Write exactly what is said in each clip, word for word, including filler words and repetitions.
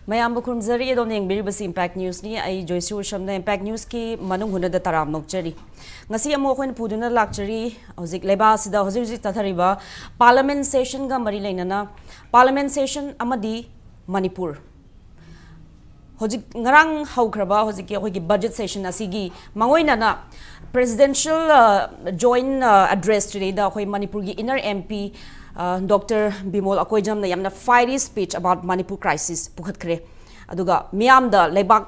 ꯃꯌꯥꯝꯕꯨ ꯈꯨꯔꯨꯝꯖꯔꯤ꯫ ꯑꯗꯣꯝꯅ ꯌꯦꯡꯕꯤꯔꯤꯕꯁꯤ Impact Newsꯅꯤ꯫ ꯑꯩ ꯖꯣꯏꯁ꯭ꯔꯤ ꯎꯁꯝꯅ Impact Newsꯀꯤ ꯃꯅꯨꯡ ꯍꯨꯠꯅꯗ ꯇꯔꯥꯝ ꯅꯣꯛꯆꯔꯤ꯫ ꯉꯁꯤ ꯑꯃꯨꯛ ꯑꯩꯈꯣꯏꯅ ꯄꯨꯗꯨꯅ ꯂꯥꯛꯆꯔꯤ ꯍꯧꯖꯤꯛ ꯂꯩꯕꯥꯛ ꯑꯁꯤꯗ ꯍꯧꯖꯤꯛ ꯍꯧꯖꯤꯛ ꯆꯠꯊꯔꯤꯕ Parliament Sessionꯒ ꯃꯔꯤ ꯂꯩꯅꯅ, Parliament Session ꯑꯃꯗꯤ ꯃꯅꯤꯄꯨꯔ꯫ ꯍꯧꯖꯤꯛ ꯉꯔꯥꯡ ꯍꯧꯈ꯭ꯔꯕ ꯍꯧꯖꯤꯛꯀꯤ ꯑꯩꯈꯣꯏꯒꯤ Budget Session ꯑꯁꯤꯒꯤ ꯃꯥꯡꯑꯣꯏꯅꯅ Presidential Joint Address ꯁꯤꯗꯩꯗ ꯑꯩꯈꯣꯏ ꯃꯅꯤꯄꯨꯔꯒꯤ Inner MP Doctor ꯕꯤꯃꯣꯜ ꯑꯀꯣꯏꯖꯝꯅ ꯌꯥꯝꯅ fiery speech about Manipur crisis ꯄꯨꯈꯠꯈ꯭ꯔꯦ꯫ ꯑꯗꯨꯒ ꯃꯤꯌꯥꯝꯗ, ꯂꯩꯕꯥꯛ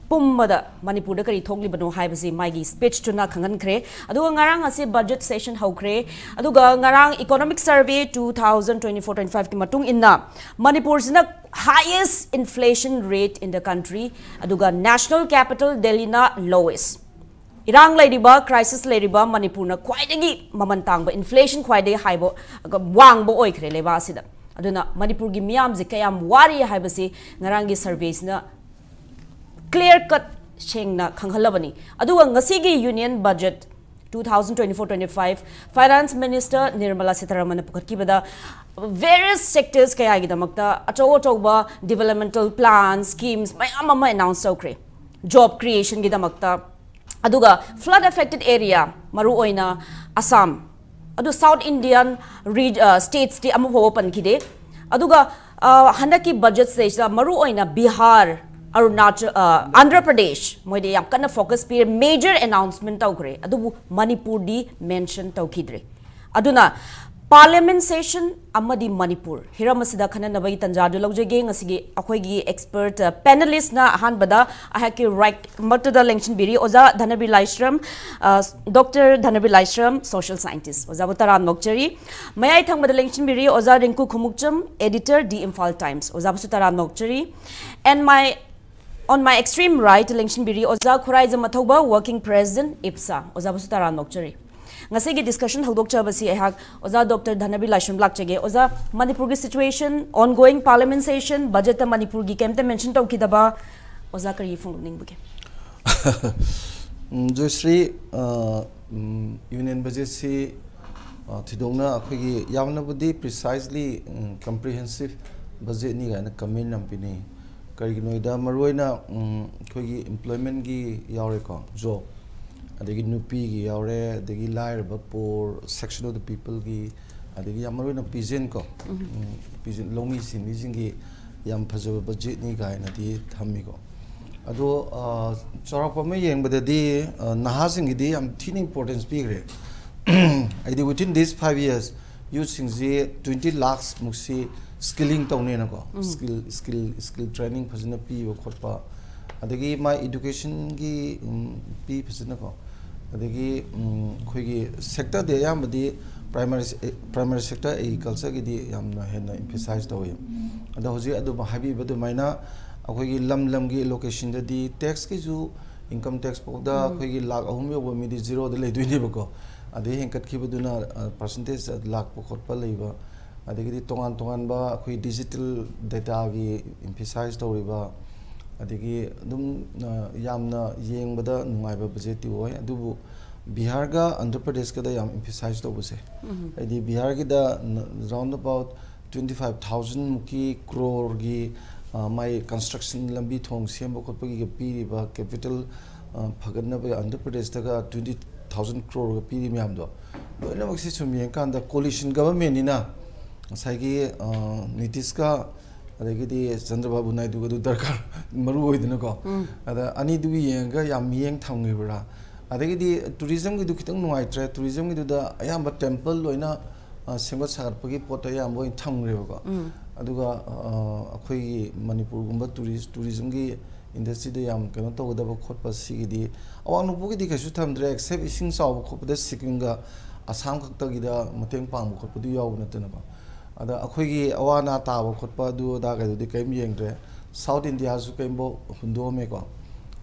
ꯄꯨꯝꯕꯗ ꯃꯅꯤꯄꯨꯔꯗ ꯀꯔꯤ ꯊꯣꯛꯂꯤꯕꯅꯣ ꯍꯥꯏꯕꯁꯤ ꯃꯥꯒꯤ speechꯇꯨꯅ ꯈꯪꯍꯟꯈ꯭ꯔꯦ꯫ ꯑꯗꯨꯒ ꯉꯔꯥꯡ ꯑꯁꯤ Budget Session ꯍꯧꯈ꯭ꯔꯦ꯫ ꯑꯗꯨꯒ ꯉꯔꯥꯡ Economic Survey two thousand twenty-four twenty-fiveꯀꯤ ꯃꯇꯨꯡ ꯏꯟꯅ ꯃꯅꯤꯄꯨꯔꯁꯤꯅ highest inflation rate in the country, ꯑꯗꯨꯒ National Capital Delhiꯅ lowest꯫ ꯏꯔꯥꯡ ꯂꯩꯔꯤꯕ, crisis ꯂꯩꯔꯤꯕ ꯃꯅꯤꯄꯨꯔꯅ ꯈ꯭ꯋꯥꯏꯗꯒꯤ ꯃꯃꯜ ꯇꯥꯡꯕ, inflation ꯈ꯭ꯋꯥꯏꯗꯒꯤ ꯍꯥꯏꯕ, ꯋꯥꯡꯕ ꯑꯣꯏꯈ꯭ꯔꯦ ꯂꯩꯕꯥꯛ ꯑꯁꯤꯗ꯫ ꯑꯗꯨꯅ ꯃꯅꯤꯄꯨꯔꯒꯤ ꯃꯤꯌꯥꯝꯁꯦ ꯀꯌꯥꯝ ꯋꯥꯔꯤ ꯍꯥꯏꯕꯁꯤ ꯉꯔꯥꯡꯒꯤ surveyꯁꯤꯅ clear cut, ꯁꯦꯡꯅ ꯈꯪꯍꯜꯂꯕꯅꯤ꯫ ꯑꯗꯨꯒ ꯉꯁꯤꯒꯤ Union Budget two thousand twenty-four twenty-five Finance Minister Nirmala Sitharamanꯅ ꯄꯨꯈꯠꯈꯤꯕꯗ various sectors ꯀꯌꯥꯒꯤꯗꯃꯛꯇ ꯑꯆꯧ ꯑꯆꯧꯕ developmental plan schemes ꯃꯌꯥꯝ ꯑꯃ announce ꯇꯧꯈ꯭ꯔꯦ꯫ Job creationꯒꯤꯗꯃꯛꯇ, ꯑꯗꯨꯒ flood affected area, ꯃꯔꯨꯑꯣꯏꯅ ꯑꯁꯥꯝ, ꯑꯗꯨ South Indian reg-, ꯑ, statesꯇꯤ ꯑꯃꯐꯥꯎꯕ ꯄꯟꯈꯤꯗꯦ꯫ ꯑꯗꯨꯒ, ꯑ, ꯍꯟꯗꯛꯀꯤ Budget sessionꯗ ꯃꯔꯨꯑꯣꯏꯅ ꯕꯤꯍꯥꯔ, ꯑꯔꯨꯅꯥꯆꯜ, ꯑ, ꯑꯟꯙ꯭ꯔ ꯄ꯭ꯔꯗꯦꯁ, ꯃꯣꯏꯗꯤ ꯌꯥꯝ ꯀꯟꯅ focus ꯄꯤꯔꯦ, major announcement ꯇꯧꯈ꯭ꯔꯦ, ꯑꯗꯨꯕꯨ ꯃꯅꯤꯄꯨꯔꯗꯤ mention ꯇꯧꯈꯤꯗ꯭ꯔꯦ꯫ ꯑꯗꯨꯅ Parliament Session ꯑꯃꯗꯤ ꯃꯅꯤꯄꯨꯔ, ꯍꯤꯔꯝ ꯑꯁꯤꯗ ꯈꯟꯅꯅꯕꯒꯤ ꯇꯥꯟꯖꯥꯗꯨ ꯂꯧꯖꯒꯦ꯫ ꯉꯁꯤꯒꯤ ꯑꯩꯈꯣꯏꯒꯤ expert, ꯑ, panelistꯅ ꯑꯍꯥꯟꯕꯗ ꯑꯩꯍꯥꯛꯀꯤ right ꯃꯛꯇꯗ ꯂꯦꯡꯁꯤꯟꯕꯤꯔꯤ ꯑꯣꯖꯥ ꯙꯅꯕꯤꯔ ꯂꯥꯏꯁ꯭ꯔꯝ, ꯑ, Doctor ꯙꯅꯕꯤꯔ ꯂꯥꯏꯁ꯭ꯔꯝ, social scientist꯫ ꯑꯣꯖꯥꯕꯨ ꯇꯔꯥꯝꯅ ꯑꯣꯛꯆꯔꯤ꯫ ꯃꯌꯥꯏ ꯊꯪꯕꯗ ꯂꯦꯡꯁꯤꯟꯕꯤꯔꯤ ꯑꯣꯖꯥ ꯔꯤꯡꯀꯨ ꯈꯣꯡꯎꯞꯆꯝ, editor, The Imphal Times꯫ ꯑꯣꯖꯥꯕꯨꯁꯨ ꯇꯔꯥꯝꯅ ꯑꯣꯛꯆꯔꯤ꯫ And my, on my extreme right ꯂꯦꯡꯁꯤꯟꯕꯤꯔꯤ ꯑꯣꯖꯥ ꯈꯨꯔꯥꯏꯖꯝ ꯃꯊꯧꯕ, working president, IPSA꯫ ꯑꯣꯖꯥꯕꯨꯁꯨ ꯇꯔꯥꯝꯅ ꯑꯣꯛꯆꯔꯤ꯫ ꯉꯁꯤꯒꯤ discussion ꯍꯧꯗꯣꯛꯆꯕꯁꯤ ꯑꯩꯍꯥꯛ ꯑꯣꯖꯥ ꯗꯣꯛꯇꯔ ꯙꯅꯕꯤꯔ ꯂꯥꯏꯁ꯭ꯔꯝ ꯂꯥꯛꯆꯒꯦ꯫ ꯑꯣꯖꯥ, ꯃꯅꯤꯄꯨꯔꯒꯤ situation, ongoing Parliament Session, Budgetꯇ ꯃꯅꯤꯄꯨꯔꯒꯤ ꯀꯩꯝꯇ mention ꯇꯧꯈꯤꯗꯕ, ꯑꯣꯖꯥ ꯀꯔꯤ ꯐꯣꯡꯗꯣꯛꯅꯤꯡꯕꯒꯦ? ꯎꯝ, ꯖꯣꯏꯁ꯭ꯔꯤ, ꯑ, ꯎꯝ, Union Budgetꯁꯤ, ꯑ, ꯊꯣꯏꯗꯣꯛꯅ ꯑꯩꯈꯣꯏꯒꯤ ꯌꯥꯝꯅꯕꯨꯗꯤ precisely, ꯎꯝ, comprehensive ꯕꯖꯦꯠꯅꯤ ꯀꯥꯏꯅ ꯀꯃꯦꯟ ꯌꯥꯝ ꯄꯤꯅꯩ꯫ ꯀꯔꯤꯒꯤꯅꯣ ꯍꯥꯏꯗ, ꯃꯔꯨꯑꯣꯏꯅ ꯎꯝ, ꯑꯩꯈꯣꯏꯒꯤ employmentꯒꯤ ꯌꯥꯎꯔꯦꯀꯣ, ꯖꯣꯕ, ꯑꯗꯒꯤ ꯅꯨꯄꯤꯒꯤ ꯌꯥꯎꯔꯦ, ꯑꯗꯒꯤ ꯂꯥꯏꯔꯕ, poor section of the peopleꯒꯤ, ꯑꯗꯒꯤ ꯌꯥꯝ ꯃꯔꯨꯑꯣꯏꯅ peasant ꯀꯣ, ꯎꯝ, peasant, ꯂꯧꯃꯤ ꯁꯤꯟꯃꯤꯁꯤꯡꯒꯤ ꯌꯥꯝ ꯐꯖꯕ ꯕꯖꯦꯠꯅꯤ ꯀꯥꯏꯅꯗꯤ ꯊꯝꯃꯤꯀꯣ꯫ ꯑꯗꯣ ꯑ, ꯆꯥꯎꯔꯥꯛꯄ ꯑꯃ ꯌꯦꯡꯕꯗꯗꯤ ꯑ, ꯅꯍꯥꯁꯤꯡꯒꯤꯗꯤ ꯌꯥꯝ ꯊꯤꯅ importance ꯄꯤꯈ꯭ꯔꯦ꯫ ꯍꯥꯏꯗꯤ within these five years youthꯁꯤꯡꯁꯤ twenty lakhs ꯃꯨꯛꯁꯤ skilling ꯇꯧꯅꯦꯅꯀꯣ, skill skill skill training ꯐꯖꯅ ꯄꯤꯕ ꯈꯣꯠꯄ, ꯑꯗꯒꯤ ꯃꯥ educationꯒꯤ ꯎꯝ, ꯄꯤ ꯐꯖꯅꯀꯣ, ꯑꯗꯒꯤ ꯎꯝ, ꯑꯩꯈꯣꯏꯒꯤ sectorꯗꯤ ꯑꯌꯥꯝꯕꯗꯤ primary primary sector agricultureꯒꯤꯗꯤ ꯌꯥꯝꯅ ꯍꯦꯟꯅ emphasize ꯇꯧꯋꯤ꯫ ꯑꯗꯣ ꯍꯧꯖꯤꯛ ꯑꯗꯨꯝ ꯍꯥꯏꯕꯤꯕ ꯑꯗꯨꯃꯥꯏꯅ ꯑꯩꯈꯣꯏꯒꯤ ꯂꯝ ꯂꯝꯒꯤ allocationꯗꯗꯤ taxꯀꯤꯁꯨ income tax ꯐꯥꯎꯗ ꯑꯩꯈꯣꯏꯒꯤ ꯂꯥꯈ ꯑꯍꯨꯝ ꯌꯧꯕ ꯃꯤꯗꯤ zeroꯗ ꯂꯩꯗꯣꯏꯅꯦꯕꯀꯣ꯫ ꯑꯗꯩ ꯍꯦꯟꯀꯠꯈꯤꯕꯗꯨꯅ ꯑ, percentage ꯂꯥꯛꯄ ꯈꯣꯠꯄ ꯂꯩꯕ, ꯑꯗꯒꯤꯗꯤ ꯇꯣꯉꯥꯟ ꯇꯣꯉꯥꯟꯕ ꯑꯩꯈꯣꯏ digital dataꯒꯤ emphasize ꯇꯧꯔꯤꯕ, ꯑꯗꯒꯤ ꯑꯗꯨꯝ ꯑ, ꯌꯥꯝꯅ ꯌꯦꯡꯕꯗ ꯅꯨꯡꯉꯥꯏꯕ ꯕꯖꯦꯠꯇꯤ ꯑꯣꯏ꯫ ꯑꯗꯨꯕꯨ ꯕꯤꯍꯥꯔꯒ ꯑꯟꯙ꯭ꯔ ꯄ꯭ꯔꯗꯦꯁꯀꯗ ꯌꯥꯝ emphasize ꯇꯧꯕꯁꯦ, ꯍꯥꯏꯗꯤ ꯕꯤꯍꯥꯔꯒꯤꯗ round about twenty five thousand ꯃꯨꯛꯀꯤ ꯀ꯭ꯔꯣꯔꯒꯤ ꯃꯥꯏ construction, ꯂꯝꯕꯤ ꯊꯣꯡ ꯁꯦꯝꯕ ꯈꯣꯠꯄꯒꯤꯒ ꯄꯤꯔꯤꯕ capital ꯐꯒꯠꯅꯕ ꯑꯟꯙ꯭ꯔ ꯄ꯭ꯔꯗꯦꯁꯇꯒ twenty thousand ꯀ꯭ꯔꯣꯔꯒ ꯄꯤꯔꯤ ꯃꯌꯥꯝꯗꯣ, ꯂꯣꯏꯅꯃꯛꯁꯤ ꯁꯨꯝ ꯌꯦꯡꯀꯥꯟꯗ coalition governmentꯅꯤꯅ ꯉꯁꯥꯏꯒꯤ ꯑ, ꯅꯤꯇꯤꯁꯀ ꯑꯗꯒꯤꯗꯤ ꯆꯟꯗ꯭ꯔꯕꯥꯕꯨ ꯅꯥꯏꯗꯨꯒꯗꯨ ꯗꯔꯀꯥꯔ ꯃꯔꯨ ꯑꯣꯏꯗꯅꯀꯣ꯫ ꯑꯗ ꯑꯅꯤꯗꯨꯒꯤ ꯌꯦꯡꯉꯒ ꯌꯥꯝ ꯃꯤꯠꯌꯦꯡ ꯊꯝꯈꯤꯕ꯭ꯔꯥ? ꯑꯗꯒꯤꯗꯤ tourismꯒꯤꯗꯨ ꯈꯤꯇꯪ ꯅꯨꯡꯉꯥꯏꯇ꯭ꯔꯦ꯫ Tourismꯒꯤꯗꯨꯗ ꯑꯌꯥꯝꯕ temple ꯂꯣꯏꯅ ꯑ, ꯁꯦꯝꯒꯠ ꯁꯥꯒꯠꯄꯒꯤ ꯄꯣꯠꯇ ꯑꯌꯥꯝꯕ ꯑꯣꯏꯅ ꯊꯝꯈ꯭ꯔꯦꯕꯀꯣ꯫ ꯑꯗꯨꯒ ꯑ, ꯑꯩꯈꯣꯏꯒꯤ ꯃꯅꯤꯄꯨꯔꯒꯨꯝꯕ tourist tourismꯒꯤ industryꯗ ꯌꯥꯝ ꯀꯩꯅꯣ ꯇꯧꯒꯗꯕ ꯈꯣꯠꯄ ꯁꯤꯒꯤꯗꯤ ꯑꯋꯥꯡ ꯅꯣꯡꯄꯣꯛꯀꯤꯗꯤ ꯀꯩꯁꯨ ꯊꯝꯗ꯭ꯔꯦ, except ꯏꯁꯤꯡ ꯆꯥꯎꯕ ꯈꯣꯠꯄꯗ ꯁꯤꯛꯀꯤꯝꯒ ꯑꯁꯥꯝ ꯈꯛꯇꯒꯤꯗ ꯃꯇꯦꯡ ꯄꯥꯡꯕ ꯈꯣꯠꯄꯗꯨ ꯌꯥꯎꯕ ꯅꯠꯇꯅꯀꯣ꯫ ꯑꯗ ꯑꯩꯈꯣꯏꯒꯤ ꯑꯋꯥ ꯑꯅꯥ ꯇꯥꯕ ꯈꯣꯠꯄ ꯑꯗꯨ ꯑꯗꯥ ꯀꯩꯗꯨꯗꯤ ꯀꯔꯤꯝ ꯌꯦꯡꯗ꯭ꯔꯦ꯫ South Indiaꯁꯨ ꯀꯔꯤꯝꯐꯥꯎ ꯍꯨꯟꯗꯣꯛꯑꯝꯃꯦꯀꯣ꯫